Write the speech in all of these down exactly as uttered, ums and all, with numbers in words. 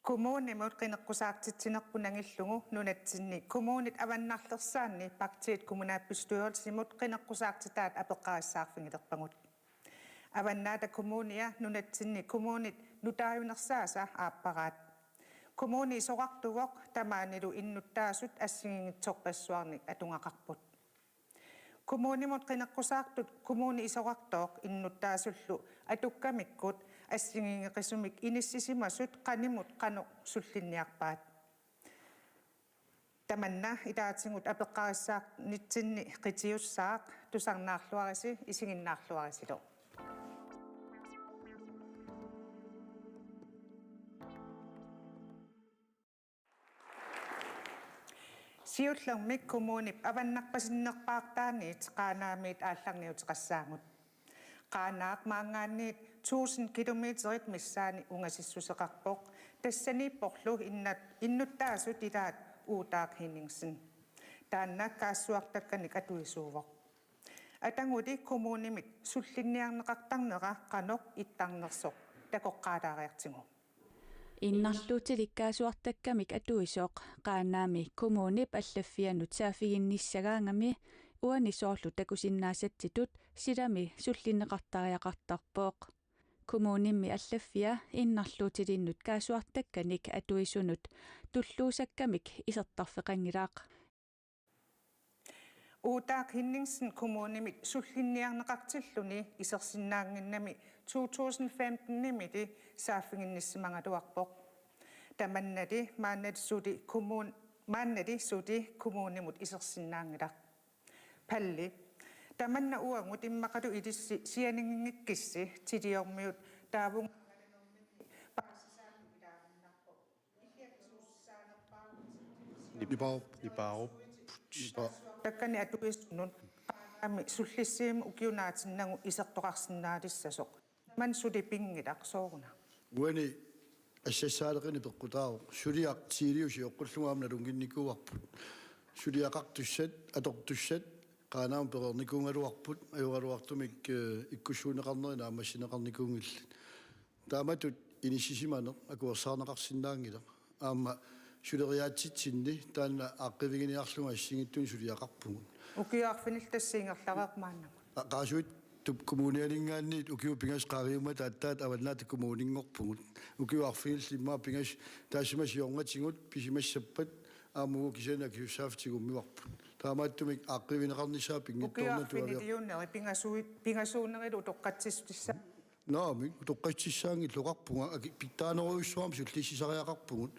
Kommunimut qineqqusaartitsinerput angillugu nunatsinni kommunit avannarlersaanni partiit kommunalbestyrelsimut qineqqusaartitaat apeqqarissaarfigilerpagut. Avannaata Kommunia nunatsinni kommunit nutaajunersaasa aapparaat. Kommuni isorartuvoq tamaanilu innuttaasut assigiinngitsorpassuarnik atugaqarput. Kommunimut qineqqusaartut kommuni isorartooq innuttaasullu atukkamikkut assigiinngeqisumik inissisimasut qanimut qanoq sullinniarpaat. Tamanna ilaatigut apeqqarissaarnitsinni qitiussaaq, tusarnaarluarisi, isiginnaarluarisilu. Siullermik kommunip avannarpasinnerpaartaaniit Qaanaamiit aallarniuteqassaagut. Qaanaaq maanngaanniit tusind kilometerit missaani ungasissuseqarpoq, tassaniipporlu innat-, innuttaasut ilaat Uutaaq Henningsen. Taanna kaassuartakkanik atuisuuvoq. Ataguli kommunimit sullinniarneqartarnera qanoq ittarnersoq takoqqaalaariartigu. Innarluutilik kaassuartakkamik atuisoq Qaanaami kommunip allaffianut saaffiginnissagaangami uani soorlu takusinnaasatsitut silami sullinneqartariaqartarpoq. Kommunimmi allaffia innarluutilinnut kaassuartakkanik atuisunut tulluussakkamik isertarfeqanngilaq. Uutaaq Henningsen kommunimit sullinniarneqartilluni isersinnaannginnami to tusind femten-imili saaffiginnissimagaluarpoq. Tamannali maannali suli kommun-, maannali suli kommunimut isersinnaanngilaq. Palli. Tamanna uagut immaqalu ilissi sianiginngikkissi Tiliormiut taavunga Nipaarupputit. Nipaarupputit. Takkani atuisunut Qaanaami sullissivimmi ukiup naatinnagu isertoqarsinnaalissasoq. Tamanna suli pinngilaq, sooruna? Uani assassaaleqineq peqqutaavoq. Suliaq Tiliup sioqqullugu aamma nalunnginnikuuarput. Suliaqartussat, atortussat Qaanaamut pereernikuugaluarput, ajoraluartumik, eh, ikkussuunneqarnerit naammassineqarnikuunngillat. Taamatut inissisimaneq akuersaarneqarsinnaanngilaq. Aamma suleriaatsitsinni taanna aaqqiviginiarlugu assigiinngitsunik suliaqarpugut. Ukiut arfinillit tassa ingerlareerpoq maannakkut. A-, Qaasuitsup Kommunianinngaanniit ukiut pingasut qaangiummata aatsaat Avannaata Kommuninngorpugut. Ukiut arfinillit immaqa pingasut taassuma siornatigut pisimassappat aamma uagut kisianni akisussaaffiup tigummivarput. Taamaattumik aaqqiivigineqarnissaa pinngitsoornatigut. Ukiut arfiniliunneri pingasui-, pingasuunnerilu utoqqatsissutissat. Naamik, utoqqatsissaanngillat oqarpunga, aki-, pitsaanerujussuarmik sullissisariaqarpugut.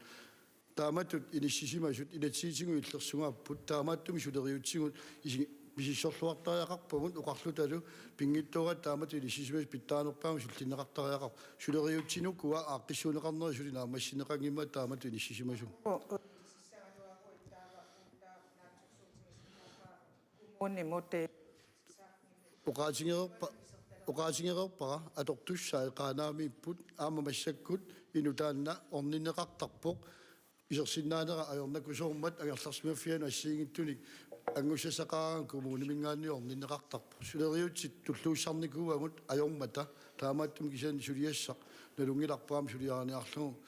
Taamatut inissisimasut inatsisitigut illersugaapput, taamaattumik suleriaatsitigut isi-, misissorluartariaqarpagut oqarlutalu pinngitsooratta taamatut inissisimasut pitsaanerpaamik sullinneqartariaqarput. Suleriaatsitsinni ukua aaqqissuunneqarnerit suli naammassineqanngimmat taamatut inissisimasut. Unimut, eh, Oqaatigereerpa-, oqaatigereerpara atortussai Qaanaamiipput aamma massakkut inuk taanna orninneqartarpoq. Isersinnaanera ajornakusoormat angerlarsimaffianut assigiinngitsunik angusassaqaraangat kommuniminngaanniit orninneqartarpoq. Suleriaatsit tulluussarnikuuagut ajormata, taamaattumik kisianni suliassaq nalunngilarput aamma suliariniarlugu.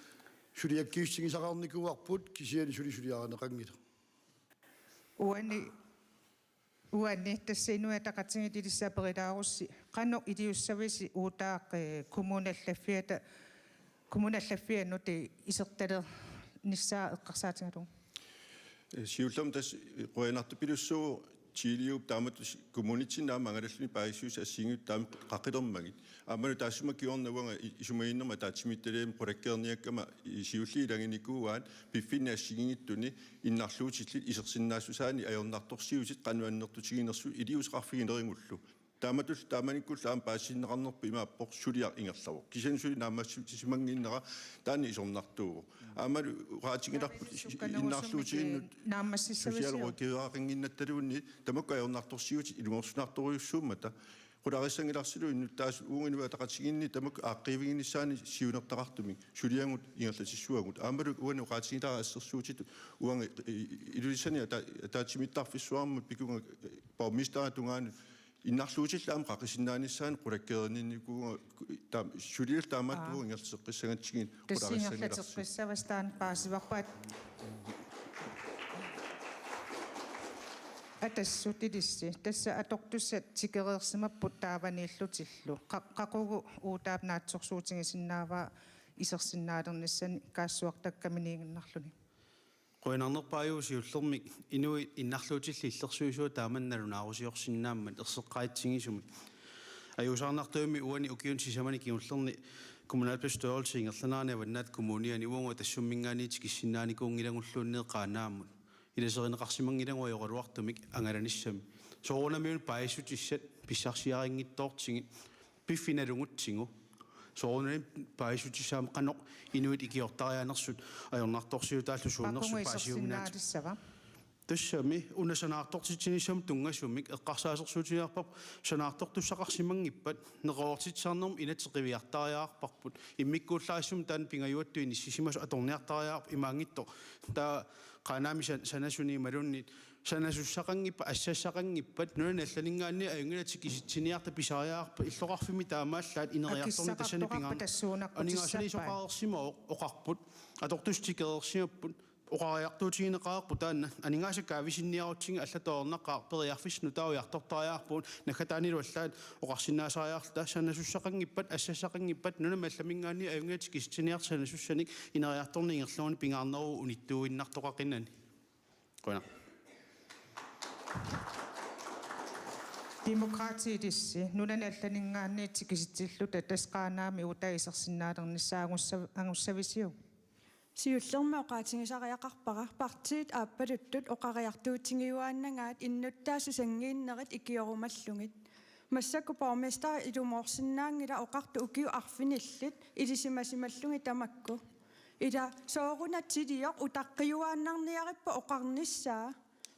Suliakkiissutigisaqarnikuuarput kisianni suli suliarineqanngilaq. Uani Uani tassa Inuit Ataqatigiit ilissi aperilaarussi, qanoq iliussavisi Uutaaq, eh, kommunallaffiata, kommunallaffianut, eh, isertalernissaa eqqarsaatigalugu? Eh, siullermik tassa, eh, qujanartupilussuuvoq Tiliup taamatut s-, kommunitsinni aamma angalalluni paasissutissat assigiinngitsut taama qaqilermagit. Aammalu taassuma kingorna uanga i-, isumaginninnerma ataatsimiititaliami qulakkeerniakkama i-, siulliit ilaginikuuaat piffinni assigiinngitsuni innarluutillit isersinnaassusaanni ajornartorsiutit qanoq annertutiginersut iliuuseqarfiginerigullu. Taamatullu taamanikkullu aamma paasitinneqarnerput imaappoq suliaq ingerlavoq. Kisianni suli naammassisimannginnera taanna isornartuuvoq. Aammalu oqaatigilerput i-, i-, innarluutiginnut naammassissavisiuk? Socialrådgiveraqannginnattaluunniit tamakku ajornartorsiutit ilungersunartorujussuummata. Qularissanngilarsilu innuttaasut uagut Inuit Ataqatigiinni tamakku aaqqiiviginissaannik siunertaqartumik suliagut ingerlatissuagut. Aammalu uani oqaatigilaarpara assersuutitut uanga i-, i-, Ilulissani ata-, ataatsimiittarfissuarmut pikunga, eh, borgmesteritut tungaanut Innarluutillit aamma qaqisinnaanissaannik qulakkeerinninnikuuara, taam-, suliillu taamaattuuvoq. Aa. Ingerlateqqissagatsigit. Tassa qularissanngilasi. Ingerlateqqissavasi, taanna paasivarput. Atassut ilissi. Tassa atortussat tikereersimapput taavaniillutillu. Qa-, qaqugu uutaap naatsorsuutigisinnaavat isersinnaalernissani kaassuartakkaminiiginnarluni. Qujanarnerpaajuvoq siullermik inuit innarluutillit illersuisuat taama nalunaarusiorsinnaammat erseqqaatsigisumik. Ajuusaarnartuummi uani ukiuni sisamani kingullerni kommunalbestyrelsi ingerlanerani Avannaata Kommuniani uagut Atassumminngaanniit tikissinnaanikuunngilagulluunniit Qaanaamut. Ilaserineqarsimanngilagut ajoraluartumik angalanissami. Soorunamiuna paasissutissat pissarsiarinngitsoortigit. Piffiit nalugutsigu. Soorunami paasissutissaammat qanoq inuit ikiortariaqarnersut ajornartorsiutaallu suunersut paasiuminaat. Tassami una sanaartortitsinissamut tunngasumik eqqarsaasersuutigineqarparput sanaartortussaqarsimanngippat, neqeroortitsisarnermut inatsit qiviartariaqarparput, immikkuullarissumik taanna pingajuattut inissisimasut atorniartariaqarput imaanngitsoq. Taava Qaanaami san-, sanasuni imaluunniit sanasussaqanngippat, assassaqanngippat, nunani allaninngaanniit ajunngilaq tikisitsiniarta pisariaqarpat, illoqarfimmi taamaallaat ineriartorneq tassani pingaarneq. Akissaqartoqarpat tassuunaqqutissappat. Aningaasaliisoqareersimavoq oqarput, atortussat tikereersimapput, oqariartuutigineqareerpoq taanna, aningaasat kaavisinniarutsigit allatut ajornaqaaq, periarfissat nutaat ujartortariaqarpagut, naggataanilu allaat oqarsinnaasariaqarluta, sanasussaqanngippat, assassaqanngippat, nunami allaminngaanniit ajunngilaq tikisitsiniarta sanasussanik ineriartorneq ingerlaguni pingaarneruvoq unittuuinnartoqaqinani. Qujanaq. Demokraatit ilissi, nunani allaninngaanniit tikisitsilluta tassa Qaanaami uutaat isersinnaalernissaa angussa-, angussavisiuk? Siullermik oqaatigisariaqarpara, partiit aappaluttut oqariartuutigiuaannagaat innuttaasut sanngiinnerit ikiorumallugit. Massakkut borgmesteri ilumoorsinnaanngilaq oqartut ukiut arfinillit ilisimasimallugit tamakku. Ila sooruna tilioq utaqqiuaannarniarippat oqarnissaa.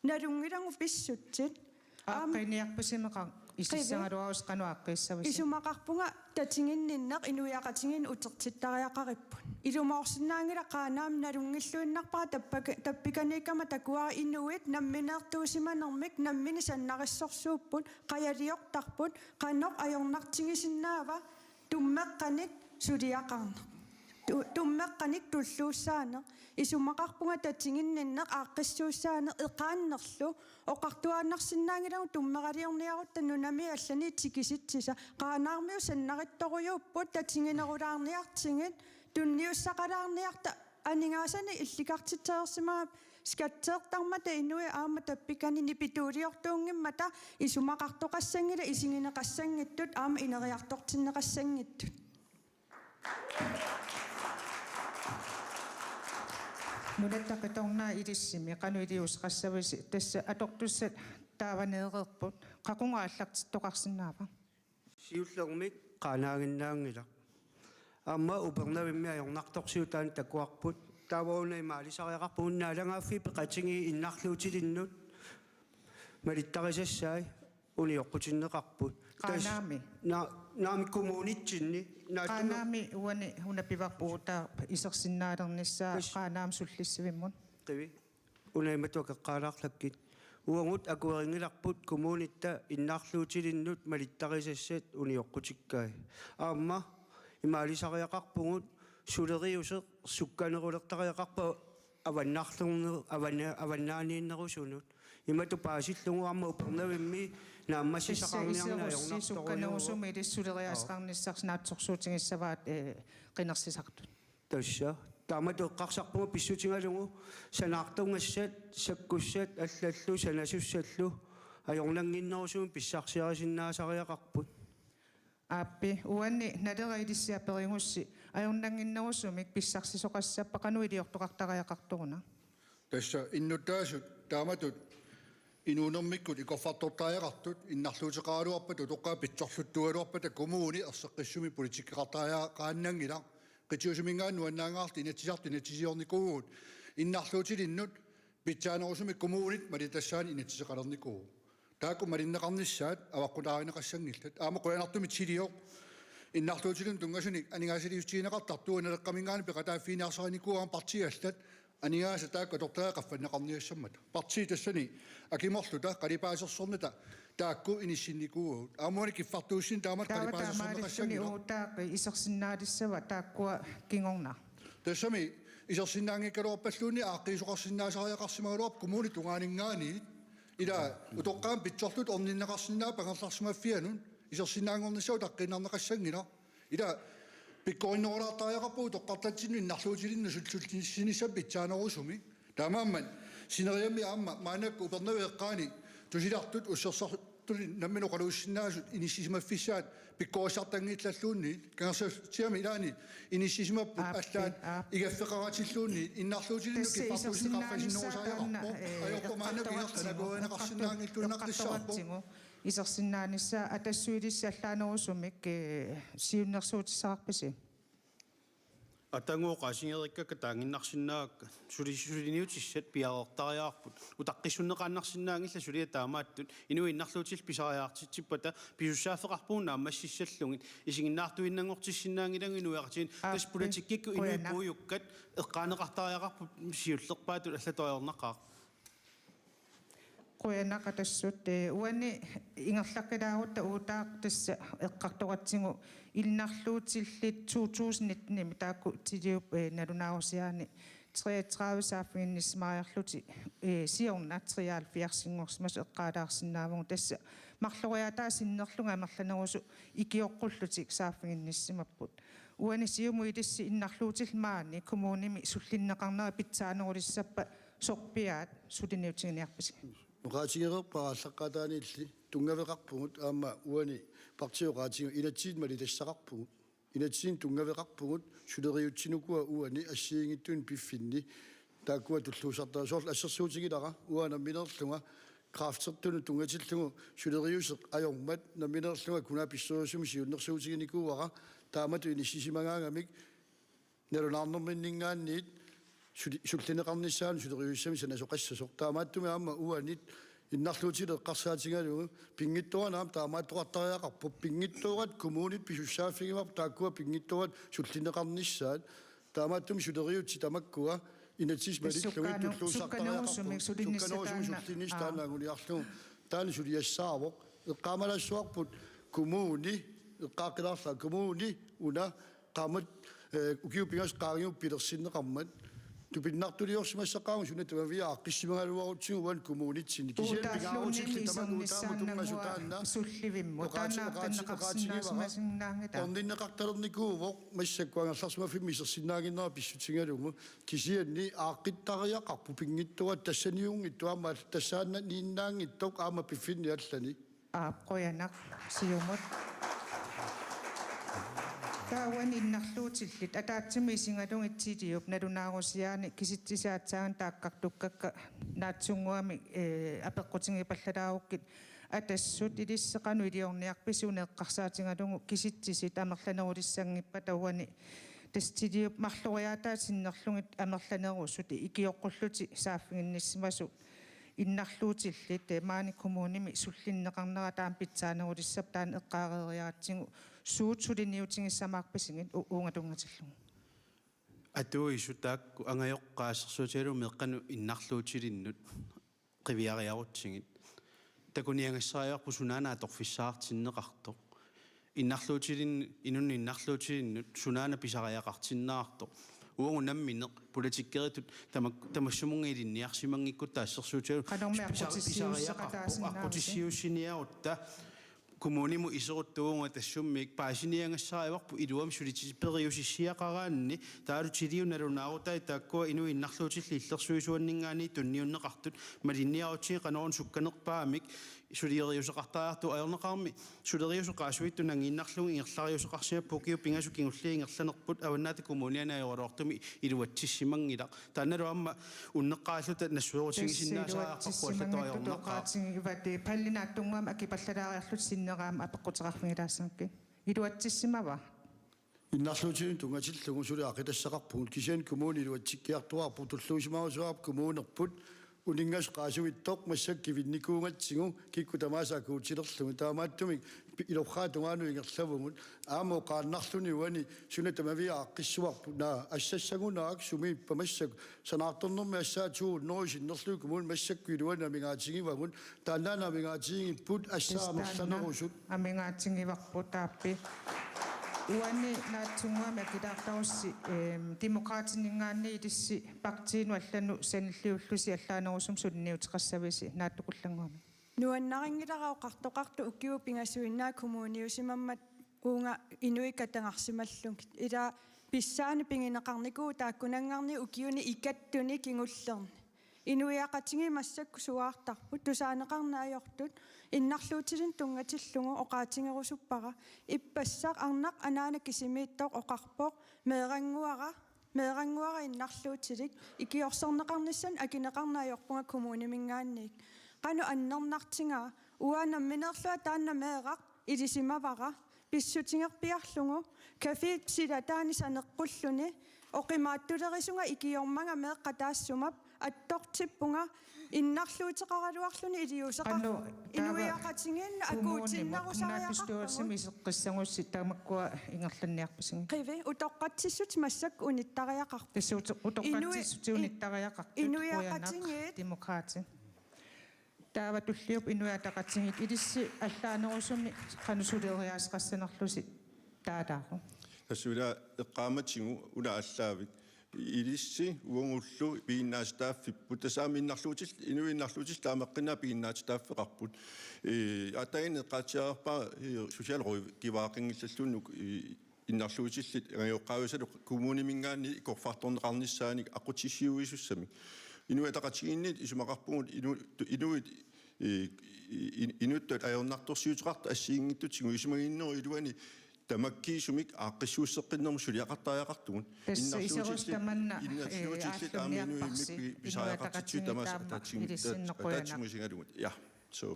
Nalunngilagut pissutsit. Aamma aaqqinniarpasimeqarpoq isissagaluarussi qanoq aaqqiissavisi. Isumaqarpunga tatiginninneq inuiaqatigiinni utertittariaqaripput. Ilumoorsinnaanngilaq Qaanaami nalunngilluinnarpara tappaka-, tappikaniikkama takuara inuit nammineertuusimanermik nammineq sannarissorsuupput qajaliortarput qanoq ajornartigisinnaava tummeqqanik suliaqarneq. Tu-, tummeqqanik tulluussaaneq. Isumaqarpunga tatiginninneq aaqqissuussaaneq eqaannerlu oqartuaannarsinnaanngilagut tummeraliorniarutta nunamiit allaniit tikisitsisa. Qaanaarmiut sannarittorujuupput tatiginerulaarniartigit tunniussaqalaarniarta aningaasanik illikartitsereersimagami skatteertarmata inuit aamma tappikani nipituuliortuunngimmata isumaqartoqassanngilaq isigineqassanngitsut aamma ineriartortinneqassanngitsut. Nunatta qitornaa ilissimi qanoq iliuuseqassavisi tassa atortussat taavaneereerput qaqugu aallartittoqarsinnaava? Siullermik Qaanaaginnaanngilaq. Aamma Upernavimmi ajornartorsiutaanut takuarput. Taava una imaalisariaqarpugut naalagaaffiit peqatigiit innarluutilinnut malittarisassai unioqqutinneqarput. Tassa Qaanaami? Na-, naamik kommunitsinni. Naatsunnga- Qaanaami uani una pivarput uutaaq isersinnaalernissaa. Tassa Qaanaami sullissivimmut. Qivi. Una imatut akeqqaalaarlakkit. Uagut akuerinngilarput kommunitta innarluutilinnut malittarisassat unioqqutikkai. Aamma imaalisariaqarpugut suleriuseq sukkanerulertariaqarpa avannarlerner-, avanna-, avannaaniinnerusunut. Imatut paasillugu aamma Upernavimmi naammassisaqarniarneq ajornartorujuuvoq. Sukkanerusumik ilissi suleriaaseqarnissarsi naatsorsuutigissavaat, eh, qinersisartut. Tassa. Taamatut eqqarsarpunga pissutigalugu sanaartugassat, sakkussat, allallu, sanasussallu, ajornannginnerusumik pissarsiarisinnaasariaqarput. Aappi, uani Naleraq ilissi aperigussi, ajornannginnerusumik pissarsisoqassappat qanoq iliortoqartariaqartoruna? Tassa innuttaasut taamatut inuunermikkut ikorfartortariaqartut innarluuteqaraluarpata utoqqaat pitsorluttuugaluarpata kommuni erseqqissumik politikkeqartariaqaannanngilaq. Qitiusuminngaanniit nuannaangaarluta Inatsisartut inatsisiornikuuvugut innarluutilinnut pitsaanerusumik kommunit malittassaanik inatsiseqalernikuuvoq. Taakku malinneqarnissaat avaqqutaarineqassanngillat. Aamma qujanartumik tilioq innarluutilinnut tunngasunik aningaasaliissutigineqartartoq Naleqqaminngaanniit peqataaffigineqarsinikuuara partiit allat aningaasat taakku atortariaqarfik qaffanneqarniassammata. Partiit tassani akimorluta qalipaasersornata taakku inissinnikuuagut. Aamma uani kiffartuussineq taamatut Taava qalipaasiuserneqassanngilaq. Taamaalissamik uutaaq isersinnaalissava taakkua kingorna. Tassami isersinnaanngikkaluarpalluunniit aaqqiisoqarsinnaasariaqarsimagaluarpoq kommunip tungaaninngaanniit. Ila utoqqaat pitsorlutik orninneqarsinnaappat angerlarsimaffianut isersinnaanngornissaa utaqqiinnarneqassanngilaq. Ila pikkorinnerulaartariaqarpoq utoqqartatsinnut innarluutilinnut sul-, sullissinissaq pitsaanerusumik. Taamaammat sineriammi aamma maannakkut Upernaviup eqqaani tusilartut ussersortut nammineq oqaluussinnaasut inissisimaffissaat pikkorissartanngillalluunniit Kangerlussuarmi ilaanni inissisimapput Aappi, allaat aap. igaffeqaratilluunniit innarluutilinnut Tassa kiffartuussineq isersinnaanissaa qaffasinnerusariaqarpoq. taanna, eh, Ajorpoq maannakkut eqqartoratsigu, isertanikuuinnaqassarpoq. eqqartoratsigu. Isersinnaanissaa Atassup ilissi allaanerusumik, eh, siunnersuutissaqarpisi? Atangooqaasigereerakka taanginnarsinnaagakka suli-, suliniutissat piareertariaqarput. Utaqqissunneqaannarsinnaanngillat suliaq taamaattut. Inuit innarluutillit pisariaqartitsippata pisussaaffeqarpugut naammassissallugit. Isiginnaartuinnanngortissinnaanngilagut inuiaqatigiit. Aappi. Tassa politikkikkut inuit Qujanaq. puiukkat eqqaaneqartariaqarput siullerpaatut allatut ajornaqaaq. Qujanaq Atassut, eh, uani ingerlaqqilaarutta uutaaq tassa eqqartoratsigu innarluutillit to tusind nitten-imi taakku Tiliup, eh, nalunaarusiaani treogtredive saaffiginnissimariarlutik, eh, siorna treoghalvfjerdsinngorsimasut eqqaalaarsinnaavugut tassa marloriaataa sinnerlugit amerlanerusut ikioqqullutik saaffiginnissimapput. Uani Siumut ilissi innarluutillit maani kommunimi sullinneqarnera pitsaanerulissappat sorpiaat suliniutiginiarpisigit? Oqaatigereerpara aallaqqaataaniilli tunngaveqarpugut aamma uani partiit oqaatigaat inatsisit malitassaqarpugut. Inatsisinik tunngaveqarpugut suleriutsineq ukua uani assigiinngitsunik piffinni taakkua tulluussartariaqarput soorlu assersuutigilara uanga nammineerlunga kræftertunut tunngatillugu suleriuseq ajormat nammineerlunga kommunalbestyrelsimi siunnersuutiginikuuara taamatut inissisimagaangamik nalunaarnerminninngaanniit suli-, sullinneqarnissaanut suleriussamik sanasoqassasoq. Taamaattumik aamma uanit innarluutillit eqqarsaatigalugu pinngitsooratik aamma taamaattoqartariaqarput, pinngitsooratik kommunit pisussaaffigivarput taakkua pinngitsooratik sullinneqarnissaat. Taamaattumik suleriutsit tamakkua inatsisit malillugit Sukkaanu-, tulluussartariaqarput. Sukkanerusumik sulinnissaq Sukkanerusumik taanna. Sulinnissaq Aa. taanna anguniarlugu. Taanna suliassaavoq. Eqqaamalaassuarput kommuni, eqqaaqqilaarlaa kommuni, una, qaammat, eh, ukiut pingasut qaangiupput pilersinneqarmat. Tupinnartuliorsimassaqaarmat suna tamaviat aaqqissimagaluarutsigu uani kommunitsinni. Kisianni Uutaalluunniit pingaarutillit tamakku uutaamut tunngasut taanna. Isernissaannguaq sullivimmut. Oqaati-, Taanna oqaati-, oqaati-, artannaqarsinnaasimasinnaanngilaq. Orninneqartalernikuuvoq massakkut angerlarsimaffimmi isersinnaannginnera pissutigalugu. Kisianni aaqqittariaqarpoq pinngitsooratik tassaniunngitsoq aamma tassaannaniinnaanngitsoq aamma piffinni allani. Aap, qujanaq Siumut. Taava uani innarluutillit ataatsimut isigalugit Tiliup nalunaarusiaani kisitsisit aatsaat taakkartukkakka naatsunnguamik, eh, apeqqutigipallalaarukkit Atassut ilissi qanoq iliorniarpisi una eqqarsaatigalugu kisitsisit amerlanerulissanngippat uani tassa Tiliup marloriaataat sinnerlugit amerlanerusut ikioqqullutik saaffiginnissimasut innarluutillit, eh, maani kommunimi sullinneqarnera taama pitsaanerulissappat taanna eqqaareeriaratsigu suut suliniutigissamaarpisigit u-, uunga tunngatillugu? Atuisut taakku angajoqqaat assersuutigalugu meeqqanut innarluutilinnut qiviariarutsigit. Takuniagassarivarput sunaana atorfissaqartinneqartoq. Innarluutilin-, inunnut innarluutilinnut sunaana pisariaqartinneqartoq. Uagut namminneq politikkeritut tamak-, tamassumunnga ilinniarsimanngikkutta assersuutigalugu Qanormi pisa-, aqqutissiuusseqataasinnaavisi? pisariaqarpoq, aqqutissiuussiniarutta kommunimut iserutta uagut tassummik paasiniagassarivarput iluamik suliti-, periusissiaqaraanni taavalu Tiliup nalunaarutai taakkua inuit innarluutillit illersuisuanninngaanniit tunniunneqartut malinniarutsigit qanoruna sukkanerpaamik suleriuseqartariaqartoq ajornaqaarmi suleriuseq qaasuitsup nangiinnarlugu ingerlariuseqarsimapput ukiut pingasut kingulliit ingerlanerput Avannaata Kommuniani ajoraluartumik iluatsissimanngilaq. Taannalu aamma unneqqaralluta nassuerutigisinnaasariaqarparput allatut ajornaqaaq. Tassa iluatsissimanngitsutut oqaatigivatit Palle naatsunnguamik akipallalaariarlutit sinnera aamma apeqquteqarfigilaassagakkit. Iluatsissimava? Innarluutilinnut tunngatillugu suli aaqqitassaqarpugut kisianni kommuni iluatsikkiartuaarpoq tulluusimarusuarput kommunerput Uninngasoq qaasuittoq massakkut kivinnikuugatsigu kikkut tamaasa akuutilerlugit. Taamaattumik pi-, ilorraap tungaanut ingerlavugut. Aamma oqaannarluni uani suna tamaviat aaqqissuarput. Naa, assassagunaak sumiippa massakkut. Sanaartornermi assaat to hundrede sinnerlugit kommunit massakkut iluanni amigaatigivagut. Taannaana amigaatigigipput assaat amerlanerusut. Amigaatigivarput aappi. Uani naatsunnguamik akilaartarussi, ehm, Demokraatininngaanniit ilissi partiinut allanut sanilliullusi allaanerusumik suliniuteqassavisi naatsukullannguamik. Nuannarinngilara oqartoqartoq ukiut pingasuinnaat kommuniusimammat uunga inuit katangarsimallugit. Ila pissaaneq pigineqarnikuuvoq taakkunanngaanniit ukiuni ikattuni kingullerni. Inuiaqatigiit massakkut suaartarput tusaaneqarneq ajortut innarluutilinnut tunngatillugu oqaatigerusuppara. Ippassaq arnaq anaana kisimiittoq oqarpoq: Meerannguara, meerannguara innarluutilik, ikiorserneqarnissannik akineqarneq ajorpunga kommuniminngaanniit. Qanoq annernartigaa? Uanga nammineerlunga taanna meeraq ilisimavara pissutigerpiarlugu caféet silataanni saneqqulluni. Oqimaattulerisunga ikiormanga meeqqat taassuma attortippunga innarluuteqaraluarluni iliuuseqar-, qanoq taava inuiaqatigiinnut kommunimut, akuutinnerusariaqarpagut. Kommunalbestyrelsimi iseqqissagussi tamakkua ingerlanniarpisigit. Qivi, utoqqatsissut massakkut unittariaqarput. Tassa uto-, utoqqatsissut inuiaqatigiit unittariaqartut, qujanaq, Demokraatit. Taava tulliuppoq Inuit Ataqatigiit, ilissi allaanerusumik qanoq suleriaaseqassanerlusi taalaaruk. Tassa ila eqqaamatigut una allaavik. Ilissi uagullu piginnaatitaaffipput. Tassa aamma innarluutil-, inuit innarluutillit taameqqinnaat piginnaatitaaffeqarput. Ee, ataani eqqaatsiarpara, ee, socialrådgivereqanngillalluunniit, ee, innarluutillit angajoqqaavisalu kommuniminngaanniit ikorfartorneqarnissaannik aqqutissiuisussamik. Inuit Ataqatigiinniit isumaqarpugut inu-, inuit, ee, in-, inuttut ajornartorsiuteqartut assigiinngitsutigut, isumaginninnerup iluani tamakkiisumik aaqqissuusseqqinnermut suliaqartariaqartugut. Tassa iserus tamanna, ee, innarluutillit aamma inuit aallunniarparsi immikkut pi-, Inuit pisariaqartitsisut Ataqatigiit tamaasa taama ataatsimut-, ilissinneq, qujanaq. Ataatsimoorsimagaluarluta. Ja. So.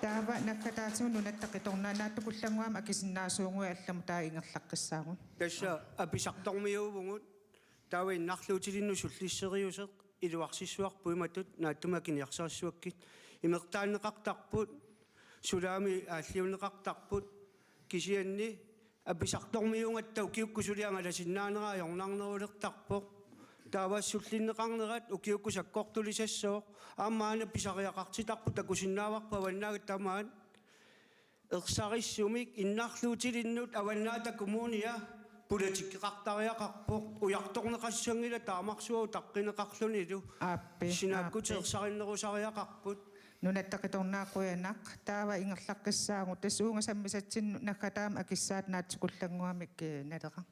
Taava naggataatigut Nunatta Qitornaat, naatsukullannguamik akisinnaasuuguit allamut taava ingerlaqqissaagut. Tassa apisartormiuuvugut, taava innarluutilinnut sullisseriuseq iluarsissuarput imatut naatsumik akiniarsarissavakkit. Imertaanneqartarput, sulaami aalliunneqartarput, kisianni apisartormiuugatta ukiukkut suli angalasinnaanera ajornarnerulertarpoq. Taava sullinneqarnerat ukiukkut sakkortulisassooq. Aamma aana pisariaqartitarput, takusinnaavarput avannaata tamaat. Ersarissumik innarluutilinnut Avannaata Kommunia politikkeqartariaqarpoq. Ujartorneqassanngilaq taamarsuaq utaqqineqarlunilu. Aappi, sinaakkutit aappi. Ersarinnerusariaqarput. Nunatta Qitornaat, qujanaq. Taava ingerlaqqissaagut. Tassa uunga sammisatsinnut naggataamik akissaat naatsukullannguamik, eh, Naleraq.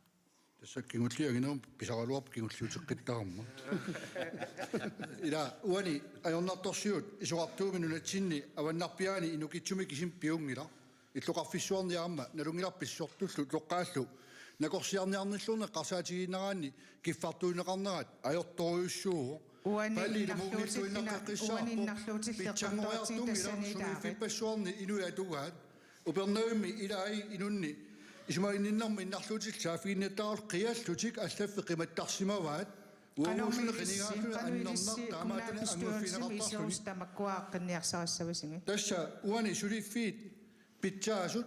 Tassa kingulliit anginermut pisaraluarpoq kingulliuteqqittarama. Ila uani ajornartorsiut isorartuumik nunatsinni avannarpiaani inukitsumik kisimik piunngilaq. Illoqarfissuarni aamma nalunngilarput pissortullu toqqaallu nakorsiarniarnilluunniit eqqarsaatigiinnaraanni kiffartuunneqarnerat ajortorujussuuvoq. Uani palli innarluutillit, ilumoornilluinnaqqissaarpoq, uani innarluutillit pitsanngoriartunngilaq eqqartoratsigu tassani ilaarit. Suliffipassuarni inuiaat tungaat. Upernavimmi ilai inunni isumaginninnermi innarluutillit saaffiginnittaralugu qiallutik allaffik qimattarsimavaat. Qanormi uaguusunik ilissi, qinigaassuni qanoq ilissi, annernar taamaattunik kommunalbestyrelsimi anguffigineqartarluni. Iserus tamakkua aaqqinniarsarissavisigit. Tassa uani suliffiit pitsaasut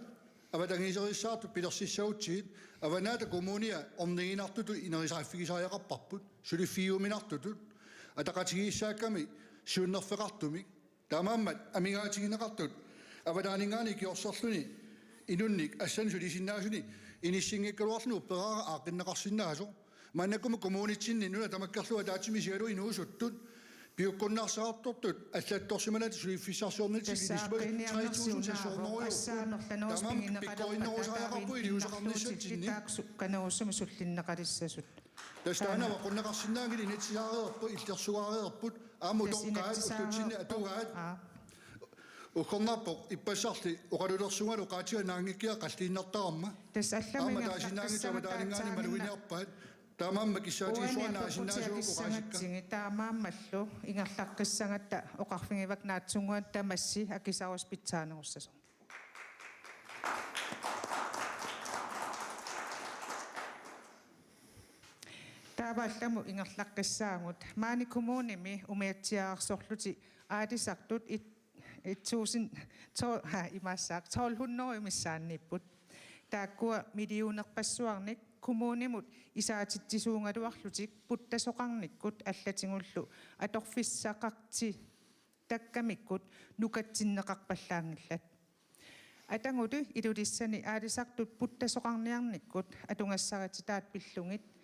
avatangiiserissaartut pilersissagutsigit Avannaata Kommunia orniginartutut inerisaaffigisariaqarparput, suliffigiuminartutut, ataqatigiissaakkami siunnerfeqartumik. Taamaammat amigaatigineqartut avataaninngaanniit ikiorserluni inunnik assannik sulisinnaasuni inissinngikkaluarluni upperaara aaqqinneqarsinnaasoq. Maannakkut kommunitsinni nuna tamakkerlugu ataatsimut isigalugu inuusuttut piukkunnarsaartortut allattorsimanatik suliffissarsiornitsinni inissuat tre tusind seks hundrede euro. Taamaammat pikkorinnerusariaqarput iliuuseqarnissatsinni. Taakku sukkanerusumik sullinneqalissasut. Tassa taanna avaqqunneqarsinnaanngilaq, inatsisaareerput, illersugaareerput, aamma utoqqaat, ullutsinni atugaat. Aa. Uggornarpoq ippassarli oqalulersungalu oqaatiga naanngikkiga qalliinnartarama. Tassa allamut ingerlaqqissaanga. Aamma taasinnaanngitsoq avataaninngaanniit maluginiarpaat. Taamaammat kissaatigissuarnaasinnaasugut oqaasikka. Uani apeqqutit akissagatsigit, taamaammallu ingerlaqqissagatta oqarfigivakka naatsunnguamik tamassi akisaarussi pitsaanerussasoq. Taavaallamut ingerlaqqissaagut. Maani kommunimi umiatsiaarsorlutik aalisartut et tusind to, ha, imaassaaq, tolv hundrede missaanniipput. Taakkua millionerpassuarnik kommunimut isaatitsisuugaluarlutik puttasoqarnikkut allatigullu atorfissaqartitakkamikkut nukatsinneqarpallaanngillat. Atagulu Ilulissani aalisartut puttasoqarniarnikkut atugassarititaat pillugit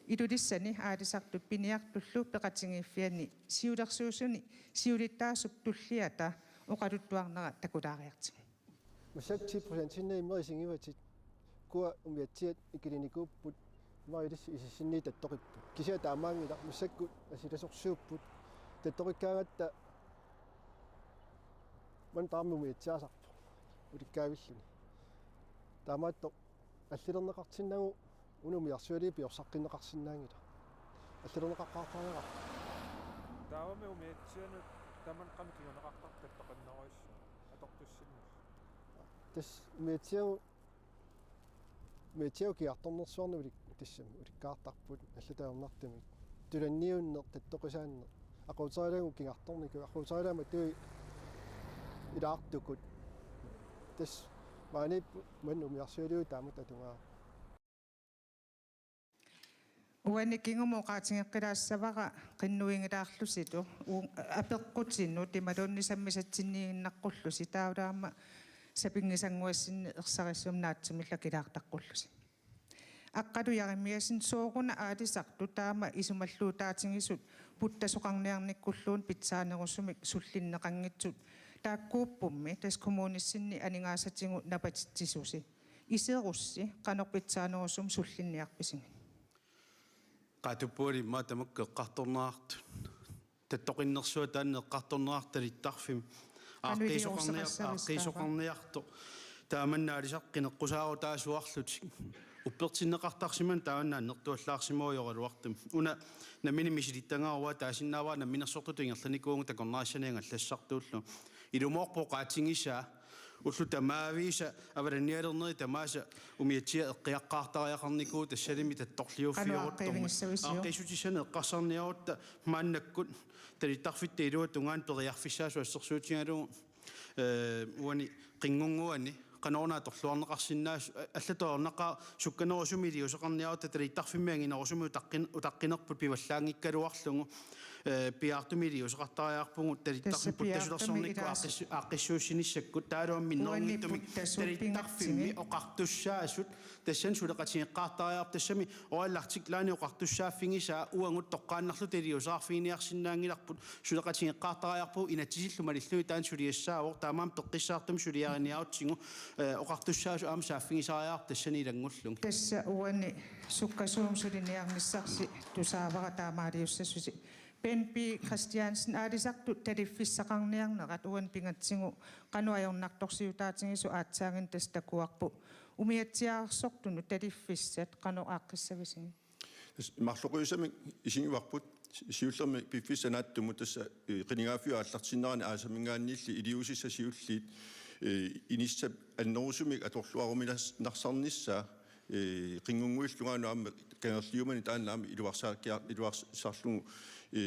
Ilulissani aalisartut piniartullu peqatigiiffianni siulersuisuni siulittaasup tulliata oqaluttuarnera takulaariartigu. Massakkut ti procentiinnaq imeq isigivatit, ukua umiatsiat ikilinikuupput, imaluunniit ilissi isissinniit tattoqipput. Kisianni taamaanngilaq, massakkut asilasorsuupput, tattoqikkaangatta maani tamarmi umiatsiaasarpoq ulikkaavilluni. Taamaattoq allilerneqartinnagu una umiarsualiaq piorsaqqineqarsinnaanngilaq. Allilerneqaqqaartariaqarpoq. Taavami umiatsianut tamanna qanoq kinguneqartarpa tattoqinnerujussuaq atortussinnullu? Tassa umiatsiagut, umiatsiagut kigartornersuarnik ulik-, tassami ulikkaartarput allatut ajornartumik. Tulanniunneq, tattoqisaanneq. Aquuterilaarlugu kigartornikuuvoq, aquuterilaarlugu matuilaartukut. Tassa maaniippoq maani umiarsualiaq taamatut atugaavoq. Uani kingumut oqaatigeqqilaassavara qinnuigilaarlusilu u-, apeqqutinut imaluunniit sammisatsinniinnaqqullusi, taavalu aamma sapinngisannguassinni ersarissumik naatsumik ilagilaartaqqullusi. Aqqalu Jerimiassen, sooruna aalisartut taama isumalluutaatigisut puttasoqarniarnikkulluunniit pitsaanerusumik sullinneqanngitsut taakkuuppummi tassa kommunissinni aningaasatigut napatitsisusi? Iserussi qanoq pitsaanerusumik sullinniarpisigit? Qatuppuali immaqa tamakku eqqartorneqartut. Tattoqinnersuaq taanna eqqartorneqartoq talittarfimmi. Qanoq iliorusaqassavisi taava? Aaqqiisoqarniar-, aaqqiisoqarniartoq. Taamanna aalisartut qineqqusaarutaasuarlutik. Uppertinneqartarsimaneq taanna annertuallaarsimajugaluartumik. Una nammineq misilittagara taasinnaavara namminersortutut ingerlanikuuvugut takornarissani angallassartuullugu. Ilumoorpoq oqaatigisaa. Ullut tamaavisa avalannialerneri tamaasa umiatsiat eqqiaqqaartariaqarnikuupput, tassalimi tattorliuffioruttormat. Qanoq aaqqiivigissavisiuk? Aaqqiissutissanik eqqarsarniarutta maannakkut talittarfitta iluata tungaanut periarfissaasut assersuutigalugu, ee, uani qinngunnguani qanoruna atorluarneqarsinnaasut, a-, allatut ajornaqaaq sukkanerusumik iliuuseqarniarutta talittarfimmi anginerusumik utaqqin-, utaqqinerput pivallaanngikkaluarlugu, ee, piaartumik iliuuseqartariaqarpugut talittarfik puttasulersornikkut aaqqis-, aaqqissuussinissakkut taavalu aamma minnerunngitsumik talittarfimmi oqartussaasut tassani suleqatigeqqaartariaqarput, tassami Royal Arctic Line oqartussaaffigisaa uagut toqqaannarluta iliuuseqarfiginiarsinnaanngilarput, suleqatigeqqaartariaqarpugut, inatsisillu malillugit taanna suliassaavoq, taamaammat peqqissaartumik suliariniarutsigu, ee, oqartussaasut aamma saaffigisariaqarput tassani ilanngullugit. Tassa uani sukkasuumik suliniarnissarsi tusaavara taamaaliussasusi. Bendt B. Kristiansen, aalisartut taliffissaqarniarnerat uani pingatsigu qanoq ajornartorsiutaatigisoq aatsaaginnaq tassa takuarput. Umiatsiaarsortunut taliffissat qanoq aaqqissavisigit? Tassa marloqiusamik isigivarput si-, siullermik piffissap naatsumut tassa, ee, qinigaaffiup aallartinnerani aasaminngaanniilli iliuusissat siulliit, ee, inissap annerusumik atorluaruminarsarnissaa, ee, qinngunnguillu tungaanut aamma kangerliumani taanna aamma iluarsaakkia-, iluarsarlugu, ee,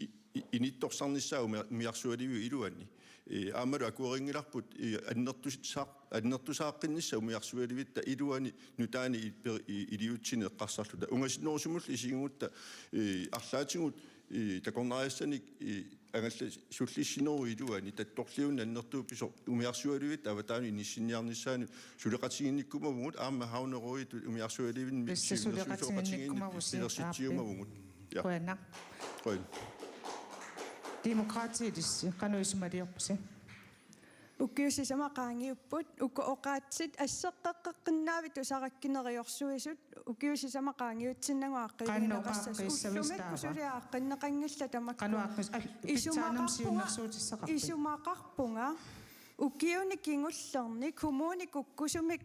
i-, i-, inittorsarnissaa umia-, umiarsualiviup iluani. Ee, aammalu akuerinngilarput, ee, annertusaaq-, annertusaaqqinnissaa umiarsualivitta iluani nutaanik i-, per-, i-, iliuutsineq eqqarsarluta. Ungasinnerusumullu isigigutta, ee, arlaatigut, ee, takornariassanik, ee, angallasullissinerup iluani tattorliuneq annertuumik pisoq umiarsualivitta avataanut inissinniarnissaanut suleqatiginnikkumavugut, aamma havneråditut umiarsualivinni siunnersuisoqatigiinneq pilersitsiumavugut. Ja. Qujanaq. Qujan. Demokraatit ilissi, qanoq isumaliorpusi? Ukiut sisamat qaangiupput, uku oqaatsit asseqqeqqeqqinnaavit tusarakkiit neriorsuisut, ukiut sisamat qaangiutsinnagu aaqqiivigineqassasut, qanoq aaqqissavistaava? Ullumikkut suli aaqqinneqanngillat tamakku. Qanoq aaqqis-, al-, pitsaanami isumaqarpunga, siunnersuutissaqarpit? Isumaqarpunga, ukiuni kingullerni kommuni kukkusumik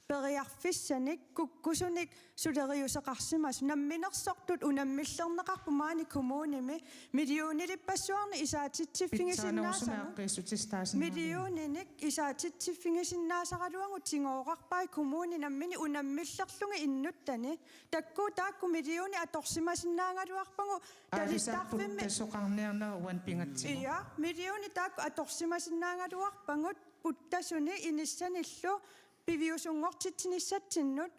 periarfissanik kukkusunik suleriuseqarsimasoq. Namminersortut unammillerneqarput maani kommunimi millionilippassuarnik isaatitsiffigisinnaasagut. Pitsaannerusumik aaqqissuussisarsinnaammat. Millioninik isaatitsiffigisinnaasagut tigooqqaarpai kommuni nammineq unammillerlugit innuttani. Taakku taakku millionit atorsimasinnaagaluarpagut. Aalisarput talittarfimmi- tasoqarniarneruan pingatsigu. Ja, millionit taakku atorsimasinnaagaluarpagut puttasuni inissanillu piviusunngortitsinissatsinnut.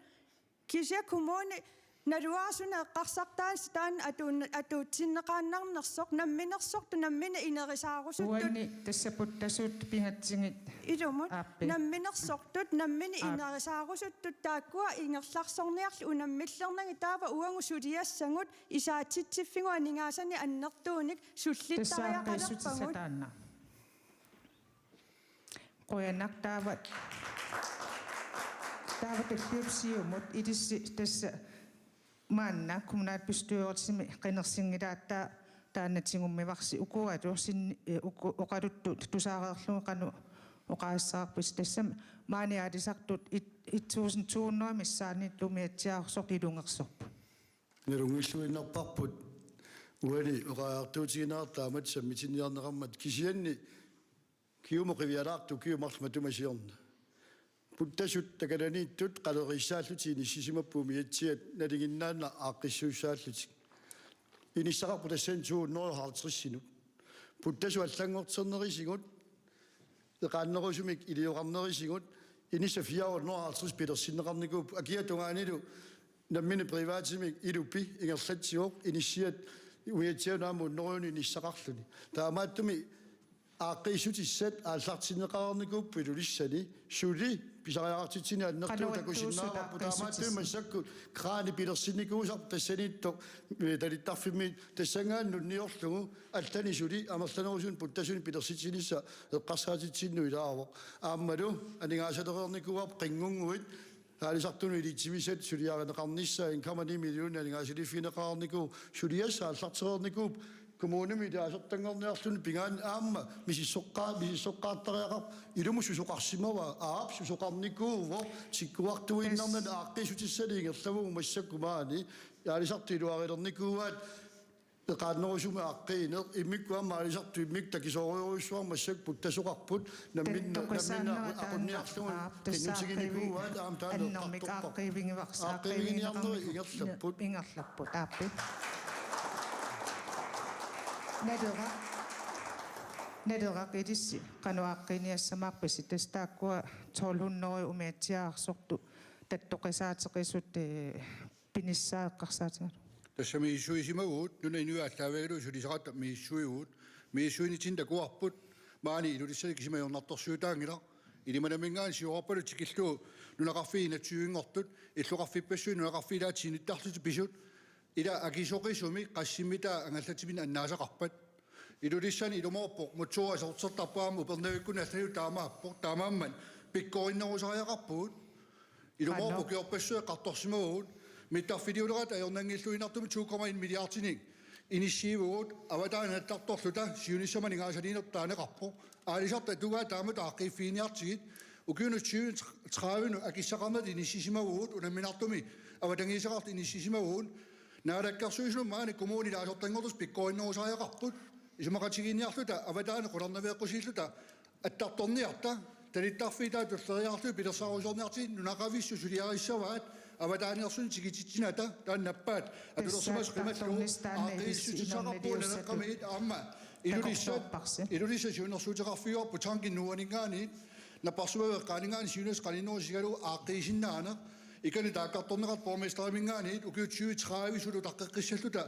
Kisianni kommuni naluara suna eqqarsartaansi taanna atuun-, atuutsinneqaannarnersoq namminersortut nammineq inerisaarusuttut. Uanni tassa puttasut pingatsigit. Ilumut. Aappi. Namminersortut nammineq Aap. inerisaarusuttut taakkua ingerlarsorniarli unammillernagit taava uagut suliassagut isaatitsiffigut aningaasanik annertuunik sullittartariaqalerpagut. Tassa aaqqissuutissaq taanna. Qujanaq taava. Taava tulliup siumut ilissi tassa maanna kommunalbestyrelsimi qinersinngilaat taanna tigummivarsi ukualu sin-, eh, uku-, oqaluttut tusaareerlugu qanoq oqaassavarpisi tassami maani aalisartut et-, et tusind to hundrede missaanniit umiatsiaarsortut ilungersorput. Nalunngilluinnarparput uani oqariartuutigineqartut taamatut sammitinniarneqarmata kisianni Kiumut qivialaartoq ukiut marluk matuma siorna. Puttasut takalaniittut qaleriissaallutik inissisimapput umiatsiat nalinginnaannaq aaqqissuussaallutik. Inissaqarput tassani to hundrede og halvtredsinut. Puttasut allanngorternerisigut, eqaannerusumik ilioqarnerisigut, inissat fire hundrede og halvtreds pilersinneqarnikuupput akia tungaanilu nammineq privatimik ilupi ingerlatsivoq inissiat umiatsianut aamma hundrede inissaqarluni. Taamaattumik aaqqiissutissat aallartinneqareernikuupput Ilulissani suli pisariaqartitsineq annertooq takusinnaavarput. Taamaattumik massakkut kraani pilersinnikuusarpoq tassaniittoq, eh, talittarfimmi tassanngaannaq nunniorlugu allani suli amerlanerusunik puttasunik pilersitsinissaq eqqarsaatitsinnut ilaavoq. Aammalu aningaasalereernikuuarput qinngunnguit aalisartunut ilitsivisat suliarineqarnissaat en komma ni million aningaasaliiffigineqareernikuuvoq, suliassaq aallartereernikuuvoq, kommunimi ilaasortanngorniarluni pigaanni aamma misissoqqaa-, misissoqqaartariaqarpoq, ilumut susoqarsimavaa, aap susoqarnikuuvoq, tikkuartuinnarnani aaqqissuutissali ingerlavugut massakkut maani, aalisartut iluarilernikuuaat, eqaannerusumik aaqqiineq, immikkut aamma aalisartut immikkut takisoorujussuarmik massakkut puttasoqarput, namminneq, namminneq aqunniarlugu qinnutiginikuuaat aamma taanna eqqartorpar-. Aaqqiiviginiarnerit ingerlapput. Ingerlapput, aappi. Naleraq. Naleraq ilissi, qanoq aaqqiiniassamaarpisi, tassa taakkua tolv hundrede umiatsiaarsortut tattoqisaateqisut, eh, pinissaa eqqarsaatigalugu. Tassa misissuisimavugut, nunap inui aallaavigalugu sulisaqartut misissuivugut, misissuinitsinni takuarput, maani Ilulissani kisima ajornartorsiutaanngilaq, Ilimanaminngaanniit siorarpalu tikillugu nunaqarfiit enogtyvenngortut, illoqarfippassuit nunaqarfiit ilaat tiinittarlutik pisut, ila akisoqisumik qassimmitaa angallatsiminnik annaasaqarpat. Ilulissani ilumoorpoq, motorit aserortertarput aamma Upernavikkut allanut taamaappoq, taamaammat pikkorinnerusariaqarpugut. Ilumoorpoq. Qanoq? Ukiorpassuit eqqartorsimavugut, mittarfiliulerat ajornanngilluinnartumik to komma en milliardinik inissiivugut, avataani attartorluta siunissami aningaasaliinertut taaneqarpoq. Aalisartut atugaat taamatut aaqqiiffiginiartigit, ukiunut tyve tredivenut akissaqarnertut inissisimavugut, unamminartumik avatangiiseqartut inissisimavugut, Naalakkersuisunut maani kommuni ilaasortanngortussaq pikkorinnerusariaqarput, isumaqatigiinniarluta avataani qularnaveeqqusiilluta attartorniarta, talittarfiit taava tulleriiaarlugit pilersaarusiorniartigit nunaqavissut suliarissavaat, avataaniinersunik tikititsinata, taanna nappaat atulersimasoq qimallugu, aaqqiissutissaqarpugut Naleqqamiit aamma Ilulissat, Ilulissat siunnersuuteqarfigaarput tanki nuaninngaanniit, napparsimmaveeqqaaninngaanniit siunissaq qaninnerusoq isigalugu aaqqiisinnaaneq, ikani taakkartorneqartut borgmesteriminngaanniit ukiut tyve tredive suli utaqqeqqissalluta,